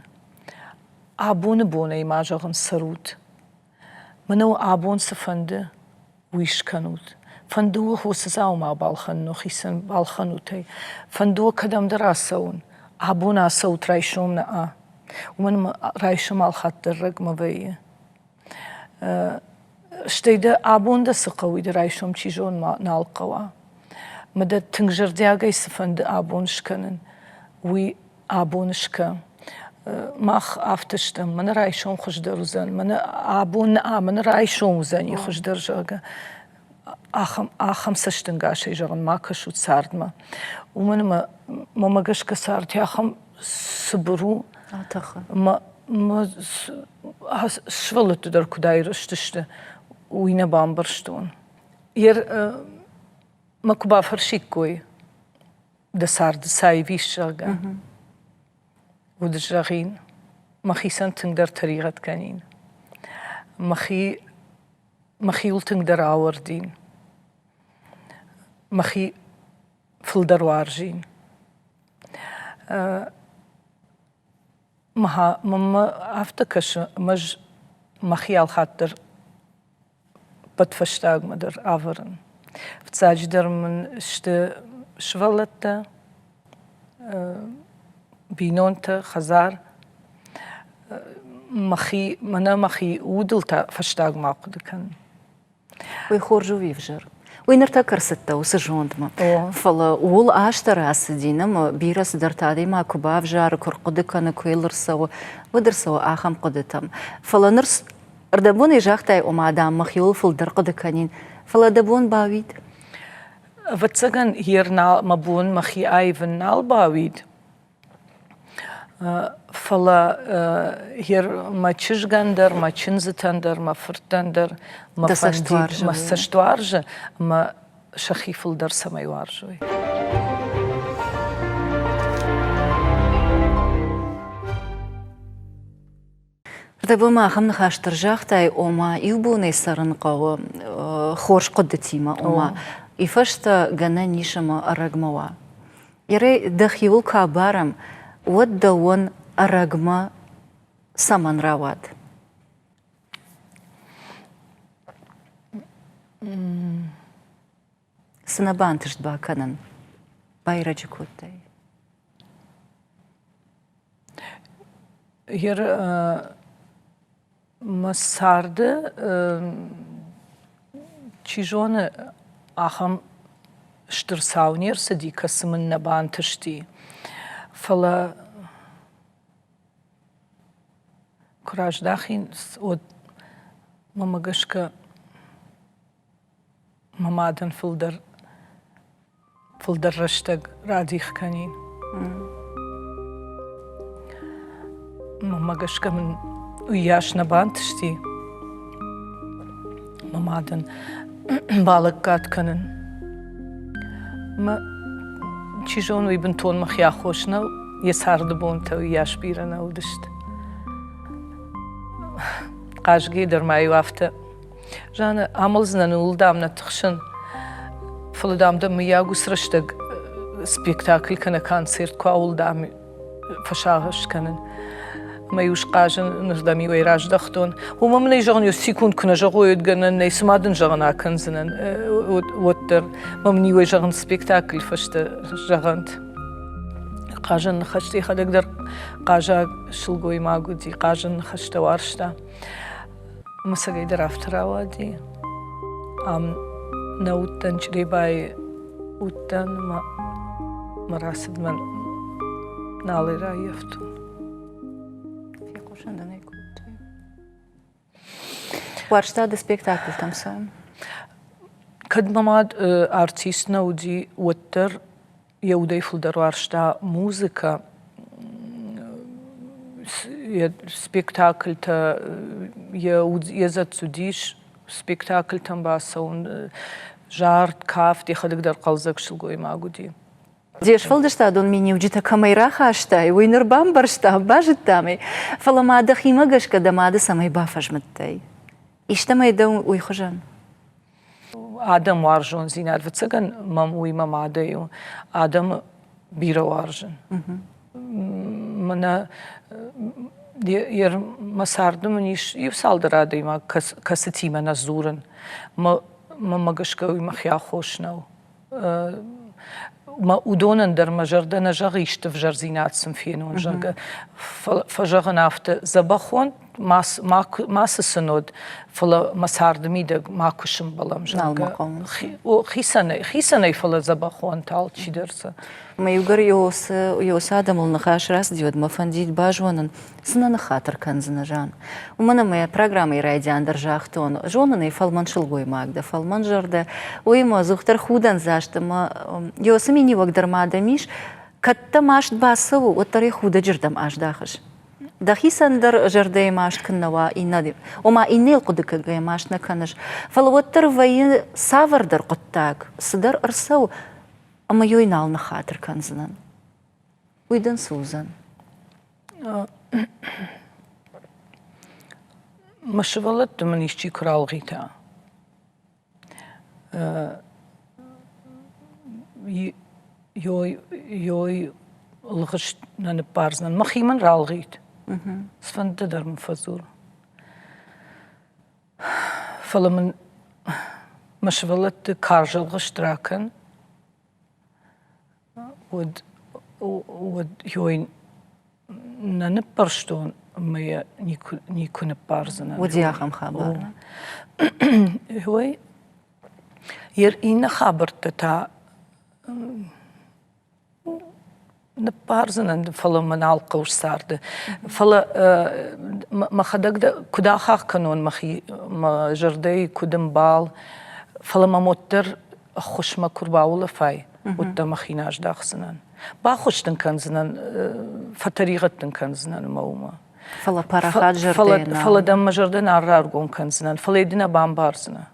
Абоны бонӕй ма зӕгъын цӕрут. Мӕнӕ уӕ абон цы фӕнды, уый скӕнут. Фӕнды уӕ уыцы дзаума балхӕнын, хицӕн балхӕнут ӕй. Фӕнды уӕ кӕдӕмдӕр ацӕуын. Абон ацӕут, райсом нӕ. Уымӕн ӕмӕ райсом алхатт дӕр рӕгмӕ вӕййы. Стӕй дӕ абон дӕ цы хъӕуы, уый дӕ райсом чи зоны нал хъӕуа. Мӕ дӕ тынг зӕрдиагӕй цы фӕнды абон скӕнын, уый абон скӕ. Мах афтӕ стӕм, мӕнӕ райсом хуыздӕр уыдзӕн, мӕнӕ абон нӕ, мӕнӕ райсом уыдзӕни хуыздӕр, зӕгъгӕ. Ахӕм, ахӕм цӕстӕнгасӕй зӕгъын ма кӕсут цардмӕ. Уымӕн ӕмӕ мӕмӕ гӕсгӕ цард ахӕм цыбыр у, ӕмӕ сывӕллӕтты дӕр куыд айрӕзтысты, уый нӕ бамбӕрстон. Мӕ куы бафӕрсиккой, дӕ царды цай ис, зӕгъгӕ, уӕд зӕгъин, мӕхицӕн тынгдӕр тӕригъӕд кӕнин. Мӕхи мӕхиуыл тынгдӕр ауӕрдин. Мӕхи фылдӕр уарзин. Мӕнмӕ афтӕ кӕсы, ӕмӕ ӕз мӕхи алхатт дӕр ӕппӕтфӕстагмӕ дӕр ӕвӕрын. Фыццаджыдӕр мын сты сывӕллӕттӕ. Бинонтӕ, хӕдзар, мӕхи, мӕнӕ мӕхи удыл та фӕстагмӕ ахъуыды кӕнын. Уый хорз у ӕви ӕвзӕр? Уый ныртӕккӕ ӕрцыдтӕ уыцы зондмӕ. Фӕлӕ ууыл азтӕ рацыди, нӕма бирӕ цыдӕртӕ адӕймаг куы бавзары, куы рхъуыды кӕны, куы йыл ӕрцӕуы, уӕд ӕрцӕуы ахӕм хъуыдытӕм. Фӕлӕ ныр ӕрдӕбонӕй загътай, ома, дам, мӕхиуыл фылдӕр хъуыды кӕнин, фӕлӕ дӕ бон бауид? Ӕвӕццӕгӕн, йе рнал мӕ бон мӕхи аивын нал бауид. Фӕлӕ мӕ чызгӕн дӕр, мӕ чындзытӕн дӕр, мӕ фырттӕн дӕр мӕ фӕндид, мӕ цӕст уарзы ӕмӕ сӕхи фылдӕр цӕмӕй уарзой. Дӕ ма ахӕм ныхас дӕр загътай, ома иу бонӕй цӕрын хъӕуы хорз хъуыдытимӕ, ома и фӕстӕ гӕнӕн ис ӕмӕ ӕрӕгмӕ уа. Ерӕй дӕхиуыл куы абарӕм, уӕд дӕуӕн ӕрӕгмӕ цӕмӕн рауад? Цы нӕ бантыст бакӕнын? Байрӕджы кодтай? Ер мӕ царды, чи зоны, ахӕм стыр цау не рцыди, кӕцы мын нӕ бантысти. Фӕлӕ куы раздӕхин, уӕд мӕмӕ гӕсгӕ мӕ мадӕн фылдӕр фылдӕр рӕстӕг радих кӕнин. Мӕнмӕ гӕсгӕ мын уыйас нӕ бантысти мӕ мадӕн балӕггад кӕнын. Мӕ чи зоны, уый бынтон мӕхи аххос нӕу, йӕ царды бонтӕ уыйас бирӕ нӕ уыдысты. Хъазгӕ дӕр ма-иу афтӕ Жанна, амӕлдзынӕн, ууыл, дам, нӕ тыхсын. Фӕлӕ, дам, дӕ мыййаг уыцы рӕстӕг спектакль кӕнӕ концерт куы ауыл, дам, фӕсагъӕс кӕнын. Мӕ-иу схъазын, нырдӕм-иу ӕй раздӕхтон. Уымӕ мын ӕй зӕгъын, иу секунд куы нӕ зӕгъой, уӕд гӕнӕн нӕй, цыма дын зӕгъын акӕндзынӕн, уӕддӕр. Мӕ мын иуӕй зӕгъын спектакль фӕстӕ зӕгъӕнт. Хъазӕн ныхӕстӕ йӕхӕдӕг дӕр хъазаг сылгоймаг уыди, хъазӕн ныхӕстӕ уарзта. Мӕсыгӕй дӕр афтӕ рауади. Ам нӕ уыдтӕн Чъребайы уыдтӕн ӕмӕ мӕ рацыдмӕ нал ӕрӕййӕфтон. Фехъусын дын ӕй кодтой. Уарзта ды спектакльтӕм цӕуын? Кӕд мӕ мад артист нӕ уыди, уӕддӕр йӕ удӕй фылдӕр уарзта музыкӕ, йӕ спектакльтӕ, йӕ йӕ дзӕцц уыдис спектакльтӕм бацӕуын, зард, кафт, йӕхӕдӕг дӕр хъӕлдзӕг сылгоймаг уыди. Де сфӕлдыстадон миниуджытӕ кӕмӕй рахастай, уый ныр бамбӕрстам, базыдтам ӕй, фӕлӕ ма дӕхимӕ гӕсгӕ дӕ мады цӕмӕй бафӕзмыдтай? Истӕмӕй дӕ уый хуызӕн? Адӕм уарзондзинад, ӕвӕццӕгӕн мӕм уый мӕ мадӕй у. Адӕмы бирӕ уарзын. Мӕнӕ мӕ царды мын ис иу цалдӕр адӕймаг, кӕцытимӕ нӕ дзурын. Мӕ гӕсгӕ уый мӕхи аххос нӕу. Мӕ уыдонӕн дӕр мӕ зӕрдӕ нӕ зӕгъы исты ӕвзӕрдзинад сын фенон, зӕгъгӕ. Фӕзӕгъын афтӕ, дзӕбӕх уӕнт, мацы сын уӕд, фӕлӕ мӕ царды мидӕг макуы сымбӕлӕм, зӕгъгӕ. Хицӕнӕй, хицӕнӕй, фӕлӕ дзӕбӕх уӕнт алчидӕр сӕ. Мӕ иугӕр Иосы адӕмыл ныхас рацыди, уӕд мӕ фӕндид базонын, цы нӕ ныххатыр кӕндзынӕ, Жан? Уымӕн ӕмӕ йӕ программӕйы райдиан дӕр загътон, зонын ӕй, фӕлмӕн сылгоймаг дӕ, фӕлмӕн зӕрдӕ, уыимӕ ӕдзухдӕр худӕндзаст ӕмӕ Иосы миниуӕг дӕр ма дӕм ис, кӕд дӕ маст бацӕуы, уӕддӕр ӕй худӕджырдӕм аздахыс. Дӕхицӕн дӕр зӕрдӕйы маст куыннӕ уа, иннӕ, ома иннӕйыл хъуыды кӕнгӕйӕ маст нӕ кӕныс, фӕлӕ уӕддӕр вӕййы цавӕрдӕр хъуыддаг, цыдӕр ӕрцӕуы, ӕмӕ йой нал ныххатыр кӕндзынӕн. Уый дын цы уыдзӕн? Мӕ сывӕллӕтты мын исчи куы ралгъита, ёй лгъыст нӕ ныббардзынӕн, мӕхи мын ралгъит. Цыфӕнды дӕр мын фӕдзур. Фӕлӕ мын мӕ сывӕллӕтты карз ӕлгъыст ракӕн, уӕд, уӕд ёй. нӕ ныппӕрстон ӕмӕ йӕ никуы, никуы ныппардзынӕн. Уыди ахӕм хабар. Ой, иннӕ хабӕрттӕ та Ныппардзынӕн, фӕлӕ мӕ нал хъӕуы царды. Фӕлӕ мӕхӕдӕг куыд ахахх кӕнон мӕхи, мӕ зӕрдӕйы куыд ӕмбал, фӕлӕ мӕм уӕддӕр ӕххуысмӕ куы рбаулӕфай, уӕд дӕ мӕхи нӕ аздахдзынӕн. Баххуыс дын кӕндзынӕн, фӕтӕригъӕд дын кӕндзынӕн ӕмӕ уымӕ. Фӕлӕ парахат зӕрдӕ нӕ. Фӕлӕ дӕм мӕ зӕрдӕ нӕ раргом кӕндзынӕн, фӕлӕ йӕ ды нӕ бамбардзынӕ.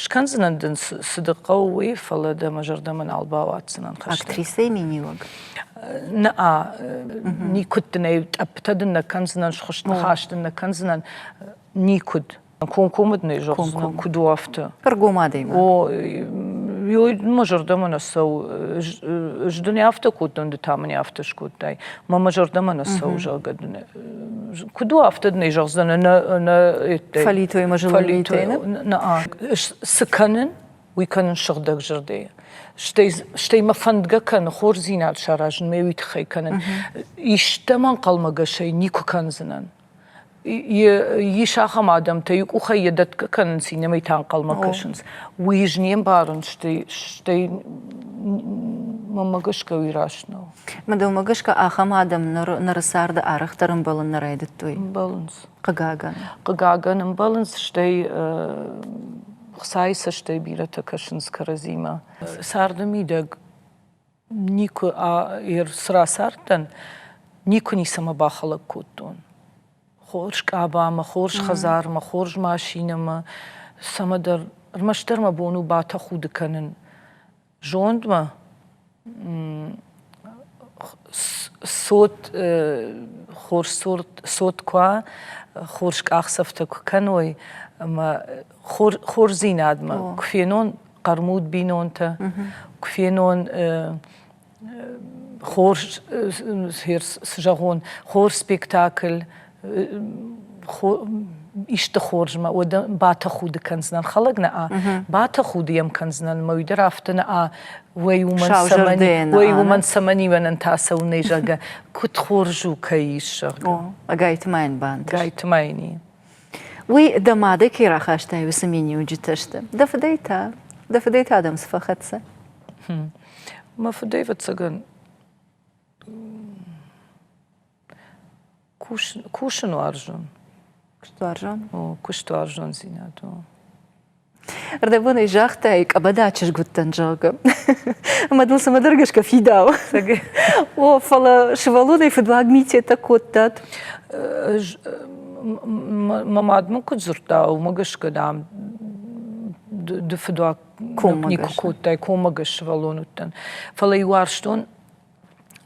Скӕндзынӕн дын, цы дӕ хъӕуы, уый, фӕлӕ дӕ мӕ зӕрдӕмӕ нал бауадздзынӕн хӕстӕг. Актрисӕйы миниуӕг? Нӕ, никуыд дын ӕй тъӕпптӕ дын нӕ кӕндзынӕн, схуыст ныхас дын нӕ кӕндзынӕн, никуыд. Комкоммӕ дын ӕй зӕгъдзынӕн, куыд у, афтӕ. Ӕргом адӕймаг. О, мӕ зӕрдӕмӕ нӕ цӕуы. Ӕз дын афтӕ кодтон, ды та мын афтӕ скодтай. Мӕ мӕ зӕрдӕмӕ нӕ цӕуы, зӕгъгӕ дын куыд у, афтӕ дын ӕй зӕгъдзӕн ӕнӕ ӕнӕ Фӕлитой ӕмӕ зылынмитӕй, нӕ? Нӕ, цы кӕнын, уый кӕнын сыгъдӕг зӕрдӕйӕ. Стӕй, стӕй мӕ фӕндгӕ кӕны хорздзинад саразын, мӕ уый тыххӕй кӕнын. Истӕмӕ ӕнхъӕлмӕгӕсӕй никуы кӕндзынӕн. Ис ахӕм адӕмтӕ, иу къухӕй йӕ дӕтгӕ кӕнынц, иннӕмӕй та ӕнхъӕлмӕ кӕсынц. Уый ӕз не мбарын, стӕй, стӕй мӕнмӕ гӕсгӕ уый раст нӕу. Мӕ дӕумӕ гӕсгӕ ахӕм адӕм ныры царды арӕхдӕр ӕмбӕлын нӕ райдыдтой? Ӕмбӕлынц. Хъыгагӕн. Хъыгагӕн ӕмбӕлынц, стӕй Хуыцауы цӕстӕй бирӕтӕ кӕсынц кӕрӕдзимӕ. Царды мидӕг никуы цы рацардтӕн, никуы ницӕмӕ бахӕлӕг кодтон. Хорз къабамӕ, хорз хӕдзармӕ, хорз машинӕмӕ, цӕмӕдӕр, ӕрмӕстдӕр мӕ бон у батӕхуды кӕнын зондмӕ, цот, хорз цот куы уа, хорз къахдзӕфтӕ куы кӕной ӕмӕ хорздзинадмӕ куы фенон хъӕрмуд бинонтӕ, куы фенон хорз, цы зӕгъон, хорз спектакль, исты хорзмӕ, уӕд батӕхуды кӕндзынӕн, хӕлӕг нӕ а, батӕхуды йӕм кӕндзынӕн, мӕ уый дӕр афтӕ нӕ а, уӕй уымӕн цӕмӕн, уӕй уымӕн цӕмӕн ивӕнӕн та цӕуынӕй, зӕгъгӕ, куыд хорз у, кӕй ис, зӕгъгӕ. О, ӕгайтма йын бантыст. Ӕгайтма йын и. Уый дӕ мадӕй кӕй рахастай, уыцы миниуджытӕ сты. Дӕ фыдӕй та? Дӕ фыдӕй та дӕм цы фӕхӕццӕ? Мӕ фыдӕй, ӕвӕццӕгӕн, кусын уарзон. Куыстуарзон? О, куыстуарзондзинад, о. Ӕрдӕбонӕй загътай, къӕбӕда чызг уыдтӕн, зӕгъгӕ. Ӕмӕ дыл цӕмӕдӕр гӕсгӕ фидауы. О, фӕлӕ сывӕллонӕй фыдуаг митетӕ кодтат. Мӕ мад мын куыд дзырдта, уымӕ гӕсгӕ, дам, ды фыдуаг никуы кодтай, коммӕгӕс сывӕллон уыдтӕн. Фӕлӕ-иу уарзтон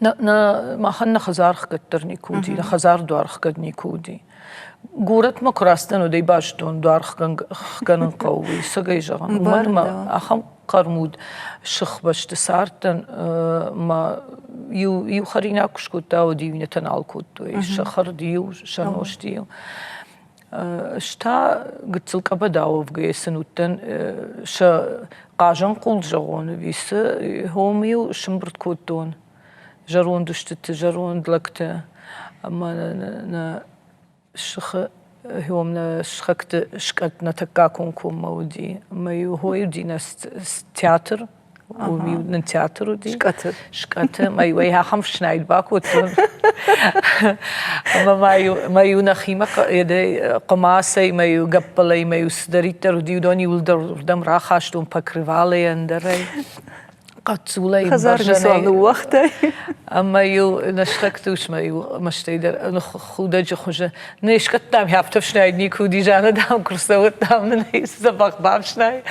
Махӕн нӕ хӕдзар хгӕд дӕр никуы уыди, нӕ хӕдзар дуар хгӕд никуы уыди. Горӕтмӕ куы рацыдтӕн, уӕд ӕй базыдтон, дуар хгӕнын хъӕуы, уый цӕгӕй зӕгъын. Уымӕн ӕмӕ ахӕм хъӕрмуд сыхбӕсты цардтӕн мӕ иу, иу хӕринаг куы скодта, уӕд иу иннӕтӕ нал кодтой. Сӕ хӕрд иу, сӕ нозт иу. Ӕз та гыццыл къӕбӕда уӕвгӕйӕ сын уыдтӕн сӕ хъазӕнхъул зӕгъон ӕви цы, хом-иу сымбырд кодтон зӕронд устыты, зӕронд лӕгты ӕмӕ нӕ сыхы хом нӕ сыхӕгты скъӕт нӕ тӕккӕ комкоммӕ уыди. Ӕмӕ-иу хой уыди нӕ театр Уым-иу нын театр уыди. Скъӕты. Скъӕты. Мӕ-иу ӕй ахӕм фснайд бакодтон. Ӕмӕ ма-иу мӕ-иу нӕхимӕ хъуымацӕй, мӕ-иу гӕппӕлӕй, мӕ-иу цыдӕриддӕр уыди, уыдон иууылдӕр уырдӕм рахастон покрывалӕй ӕндӕрӕй. Хъӕццулӕй, Хӕдзар ныууагътай. Ӕмӕ-иу нӕ сыхӕгты усмӕ-иу мӕстӕй дӕр худӕджы хуызы Не скъӕттам афтӕ фснайд никуы уыди, Жанна, дам, куы рцӕуӕд, дам, нын ӕй дзӕбӕх бафснай.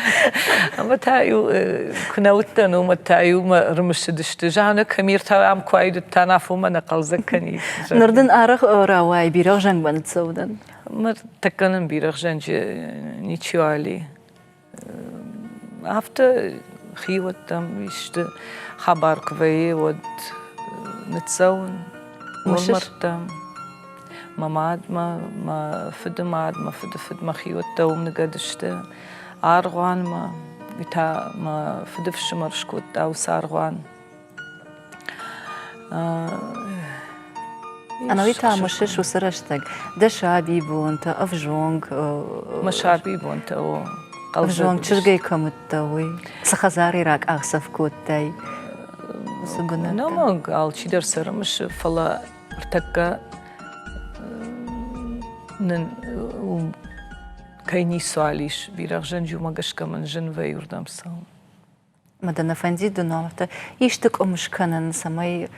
Ӕмӕ та-иу куы нӕ уыдтӕн, уымӕ та-иу мӕ ӕрымысыдысты. Жанна, кӕм та ам куы айдыдта, афонмӕ нӕ хъӕлдзӕг кӕнид. Ныр дын арӕх рауайы бирӕгъзӕнгмӕ ныццӕудӕн? Мыр тӕккӕ нын бирӕгъзӕнджы ничиуал и. Афтӕ хиуӕттӕм исты хабар куы вӕййы, уӕд ныццӕуын уӕлмӕрдтӕм. Мӕ мадмӕ, мӕ фыды мад, мӕ фыды фыд, мӕ хиуӕттӕ уым ныгӕд сты. Аргъуанмӕ, уый та мӕ фыды фсымӕр скодта уыцы аргъуан. Ӕнӕуи та мысыс уыцы рӕстӕг дӕ сабибонтӕ, ӕвзонг. Мӕ сабибонтӕ, о. Ӕвзонг чызгӕй кӕм уыдтӕ, уый? Цы хӕдзарӕй ракъахдзӕф кодтай? Уыцы бынӕттӕ? Ӕнӕмӕнг алчидӕр сӕ рымысы, фӕлӕ ӕртӕккӕ нын кӕй ницуал ис, бирӕгъзӕнджы уымӕ гӕсгӕ мын зын вӕййы уырдӕм цӕуын. Ӕмӕ дӕ нӕ фӕндид афтӕ исты къуым скӕнын, цӕмӕй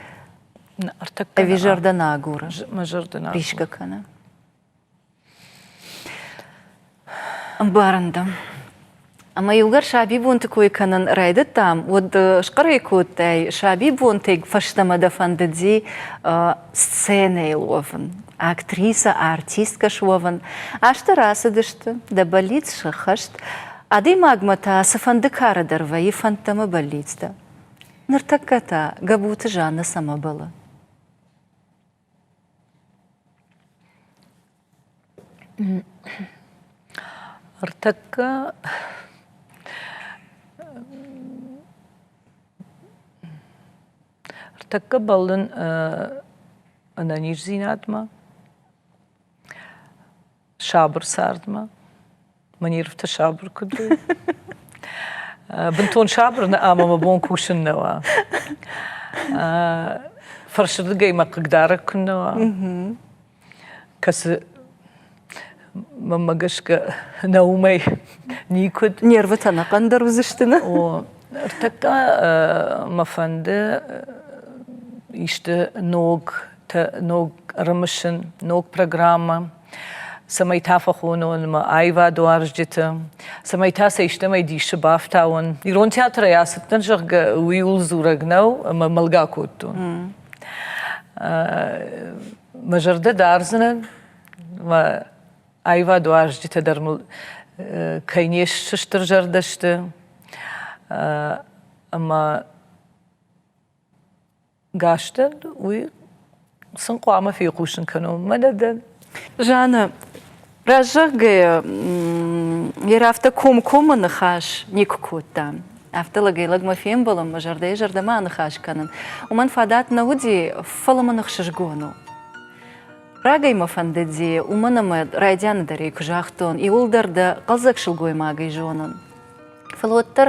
ӕви зӕрдӕ нӕ агуры? Мӕ зӕрдӕ нӕ агуры. Рисгӕ кӕны. Ӕмбарын дӕ. Ӕмӕ иугӕр сабибонты кой кӕнын райдыдтам, уӕд схъӕрӕй кодтай, сабибонтӕй фӕстӕмӕ дӕ фӕндыди сценӕйыл уӕвын, актрисӕ, артисткӕ суӕвын. Азтӕ рацыдысты, дӕ бӕллиц сӕххӕст. Адӕймагмӕ та цыфӕнды кары дӕр вӕййы фӕндтӕ ӕмӕ бӕллицтӕ. Ныртӕккӕ та Гӕбуты Жаннӕ цӕмӕ бӕллы? Ӕртӕккӕ Ӕртӕккӕ бӕллын ӕнӕниздзинадмӕ, сабыр цардмӕ. Мӕ нервтӕ сабыр куыд уой. Бынтон сабыр нӕ ӕмӕ мӕ бон кусын нӕ уа. Фӕрсырдыгӕй мӕ хъыгдарӕг куы нӕ уа. Кӕцы мӕнмӕ гӕсгӕ нӕ уымӕй никуыд. Нервытӕ ӕнӕхъӕн дӕр уыдзысты, нӕ? О, ӕртӕккӕ мӕ фӕнды исты ног ног ӕрымысын, ног программӕ, цӕмӕй та фӕхонон мӕ аивадуарзджыты, цӕмӕй та сӕ истӕмӕй дисы бафтауон. Ирон театрӕй ацыдтӕн, зӕгъгӕ, уый ууыл дзурӕг нӕу, ӕмӕ мӕлгӕ кодтон. Мӕ зӕрдӕ дардзынӕн, мӕ аивадуарзджытӕ дӕр мыл кӕй не сстырзӕрдӕ сты, ӕмӕ гӕстӕн уый сын хъуамӕ фехъусын кӕнон, мӕнӕ дӕн. Жанна, раззӕгъгӕйӕ, йе афтӕ комкоммӕ ныхас никуы кодтам. Афтӕ лӕгӕй-лӕгмӕ фембӕлын, мӕ зӕрдӕйы зӕрдӕмӕ аныхас кӕнын. Уымӕн фадат нӕ уыди, фӕлӕ мын ӕхсызгон у. Рагӕй мӕ фӕндыди, уымӕн ӕмӕ райдианы дӕр ӕй куы загътон, иуылдӕр дӕ хъӕлдзӕг сылгоймагӕй зонын. Фӕлӕ уӕддӕр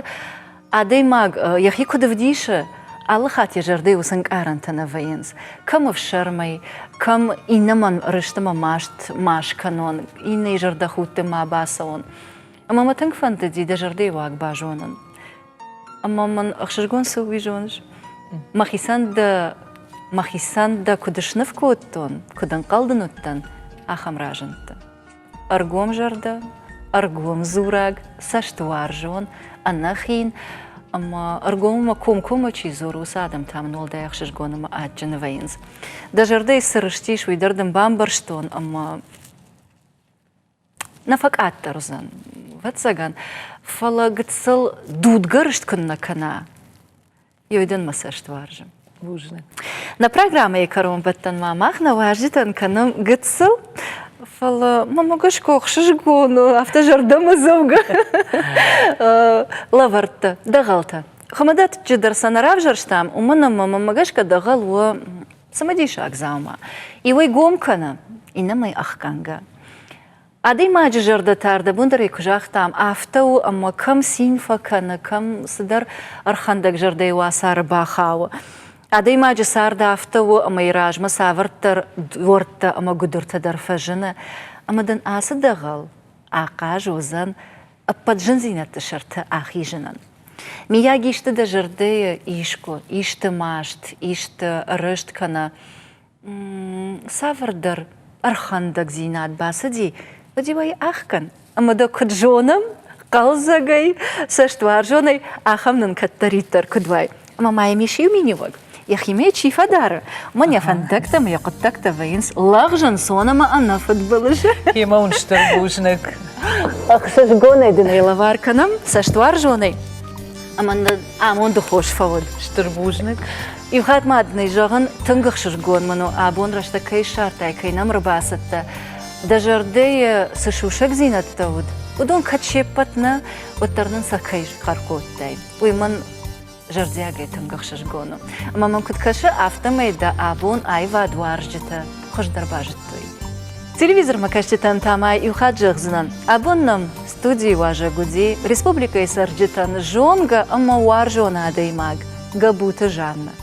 адӕймаг йӕхи куыд ӕвдисы, алы хатт йӕ зӕрдӕйы уыцы ӕнкъарӕнтӕ нӕ вӕййынц. Кӕм ӕфсӕрмӕй, кӕм иннӕмӕн рыст ӕмӕ маст ма скӕнон, иннӕйы зӕрдӕхудты ма бацӕуон. Ӕмӕ мӕ тынг фӕндыди дӕ зӕрдӕйы уаг базонын. Ӕмӕ мын ӕхсызгон цы уый зоныс? Мӕхицӕн дӕ мӕхицӕн дӕ куыд сныв кодтон, куыд ӕнхъӕл дын уыдтӕн, ахӕм разындтӕ. Ӕргомзӕрдӕ, ӕргомдзурӕг, цӕстуарзон, ӕнӕхин ӕмӕ ӕргоммӕ комкоммӕ чи дзуры, уыцы адӕм та мын уӕлдай ӕхсызгон ӕмӕ адджын вӕййынц. Дӕ зӕрдӕйы цы рыстис, уый дӕр дын бамбӕрстон ӕмӕ нӕ фӕкъаддӕр уыдзӕн, ӕвӕццӕгӕн, фӕлӕ гыццыл дудгӕ рыст куыннӕ кӕна, Ёй дын мӕ цӕст уарзы. Бузныг. Нӕ программӕйы кӕронбӕттӕнмӕ мах нӕ уазджытӕн кӕнӕм гыццыл, фӕлӕ мӕ гӕсгӕ ӕхсызгон у, афтӕ зӕрдӕмӕдзӕугӕ лӕвӕрттӕ, дӕгъӕлтӕ. Хуымӕтӕджы дӕр сӕ нӕ равзӕрстам, уымӕн ӕмӕ мӕнмӕ гӕсгӕ дӕгъӕл у цымыдисаг дзаума. Иуӕй гом кӕны, иннӕмӕй ӕхгӕнгӕ. Адӕймаджы зӕрдӕ та ӕрдӕбондӕрӕй куы загътам, афтӕ у, ӕмӕ кӕм цин фӕкӕны, кӕм цыдӕр ӕрхӕндӕг зӕрдӕйы уацары бахауы. Адӕймаджы цард афтӕ у, ӕмӕ йӕ размӕ цавӕрддӕр дуӕрттӕ ӕмӕ гуыдыртӕ дӕр фӕзыны, ӕмӕ дын ацы дӕгъӕл ахъаз уыдзӕн ӕппӕт зындзинӕдты сӕрты ахизынӕн. Миййаг исты дӕ зӕрдӕйы искуы, исты маст, исты рыст кӕнӕ цавӕрдӕр ӕрхӕндӕгдзинад бацыди, уӕд-иу ӕй ӕхгӕн. Ӕмӕ дӕ куыд зонӕм, хъӕлдзӕгӕй, цӕстуарзонӕй, ахӕм нын кӕддӕриддӕр куыд уай. Ӕмӕ ма йӕм ис иу миниуӕг. Йӕхимӕ чи фӕдары, уымӕн йӕ фӕндӕгтӕ ӕмӕ йӕ хъуыддӕгтӕ вӕййынц лӕгъз, ӕнцон ӕмӕ ӕнӕфыдбылыз. Йемӕ уын стыр бузныг. Ӕхсызгонӕй дын ӕй лӕвар кӕнӕм, цӕстуарзонӕй. Ӕмӕ нын амонды хос фӕуӕд. Стыр бузныг. Иу хатт ма дын ӕй зӕгъын, тынг ӕхсызгон мын у, абон рӕстӕг кӕй ссардтай, кӕй нӕм ӕрбацыдтӕ. Дӕ зӕрдӕйы цы сусӕгдзинӕдтӕ уыд, уыдон кӕд се ппӕт нӕ, уӕддӕр нын сӕ кӕй схъӕр кодтай, уый мӕн зӕрдиагӕй тынг ӕхсызгон у. Ӕмӕ мӕм куыд кӕсы, афтӕмӕй дӕ абон аивадуарзджытӕ хуыздӕр базыдтой. Телевизормӕ кӕсджытӕн та ма иу хатт зӕгъдзынӕн, абон нӕм студийы уазӕг уыди республикӕйы цӕрджытӕн зонгӕ ӕмӕ уарзон адӕймаг Гӕбуты Жаннӕ.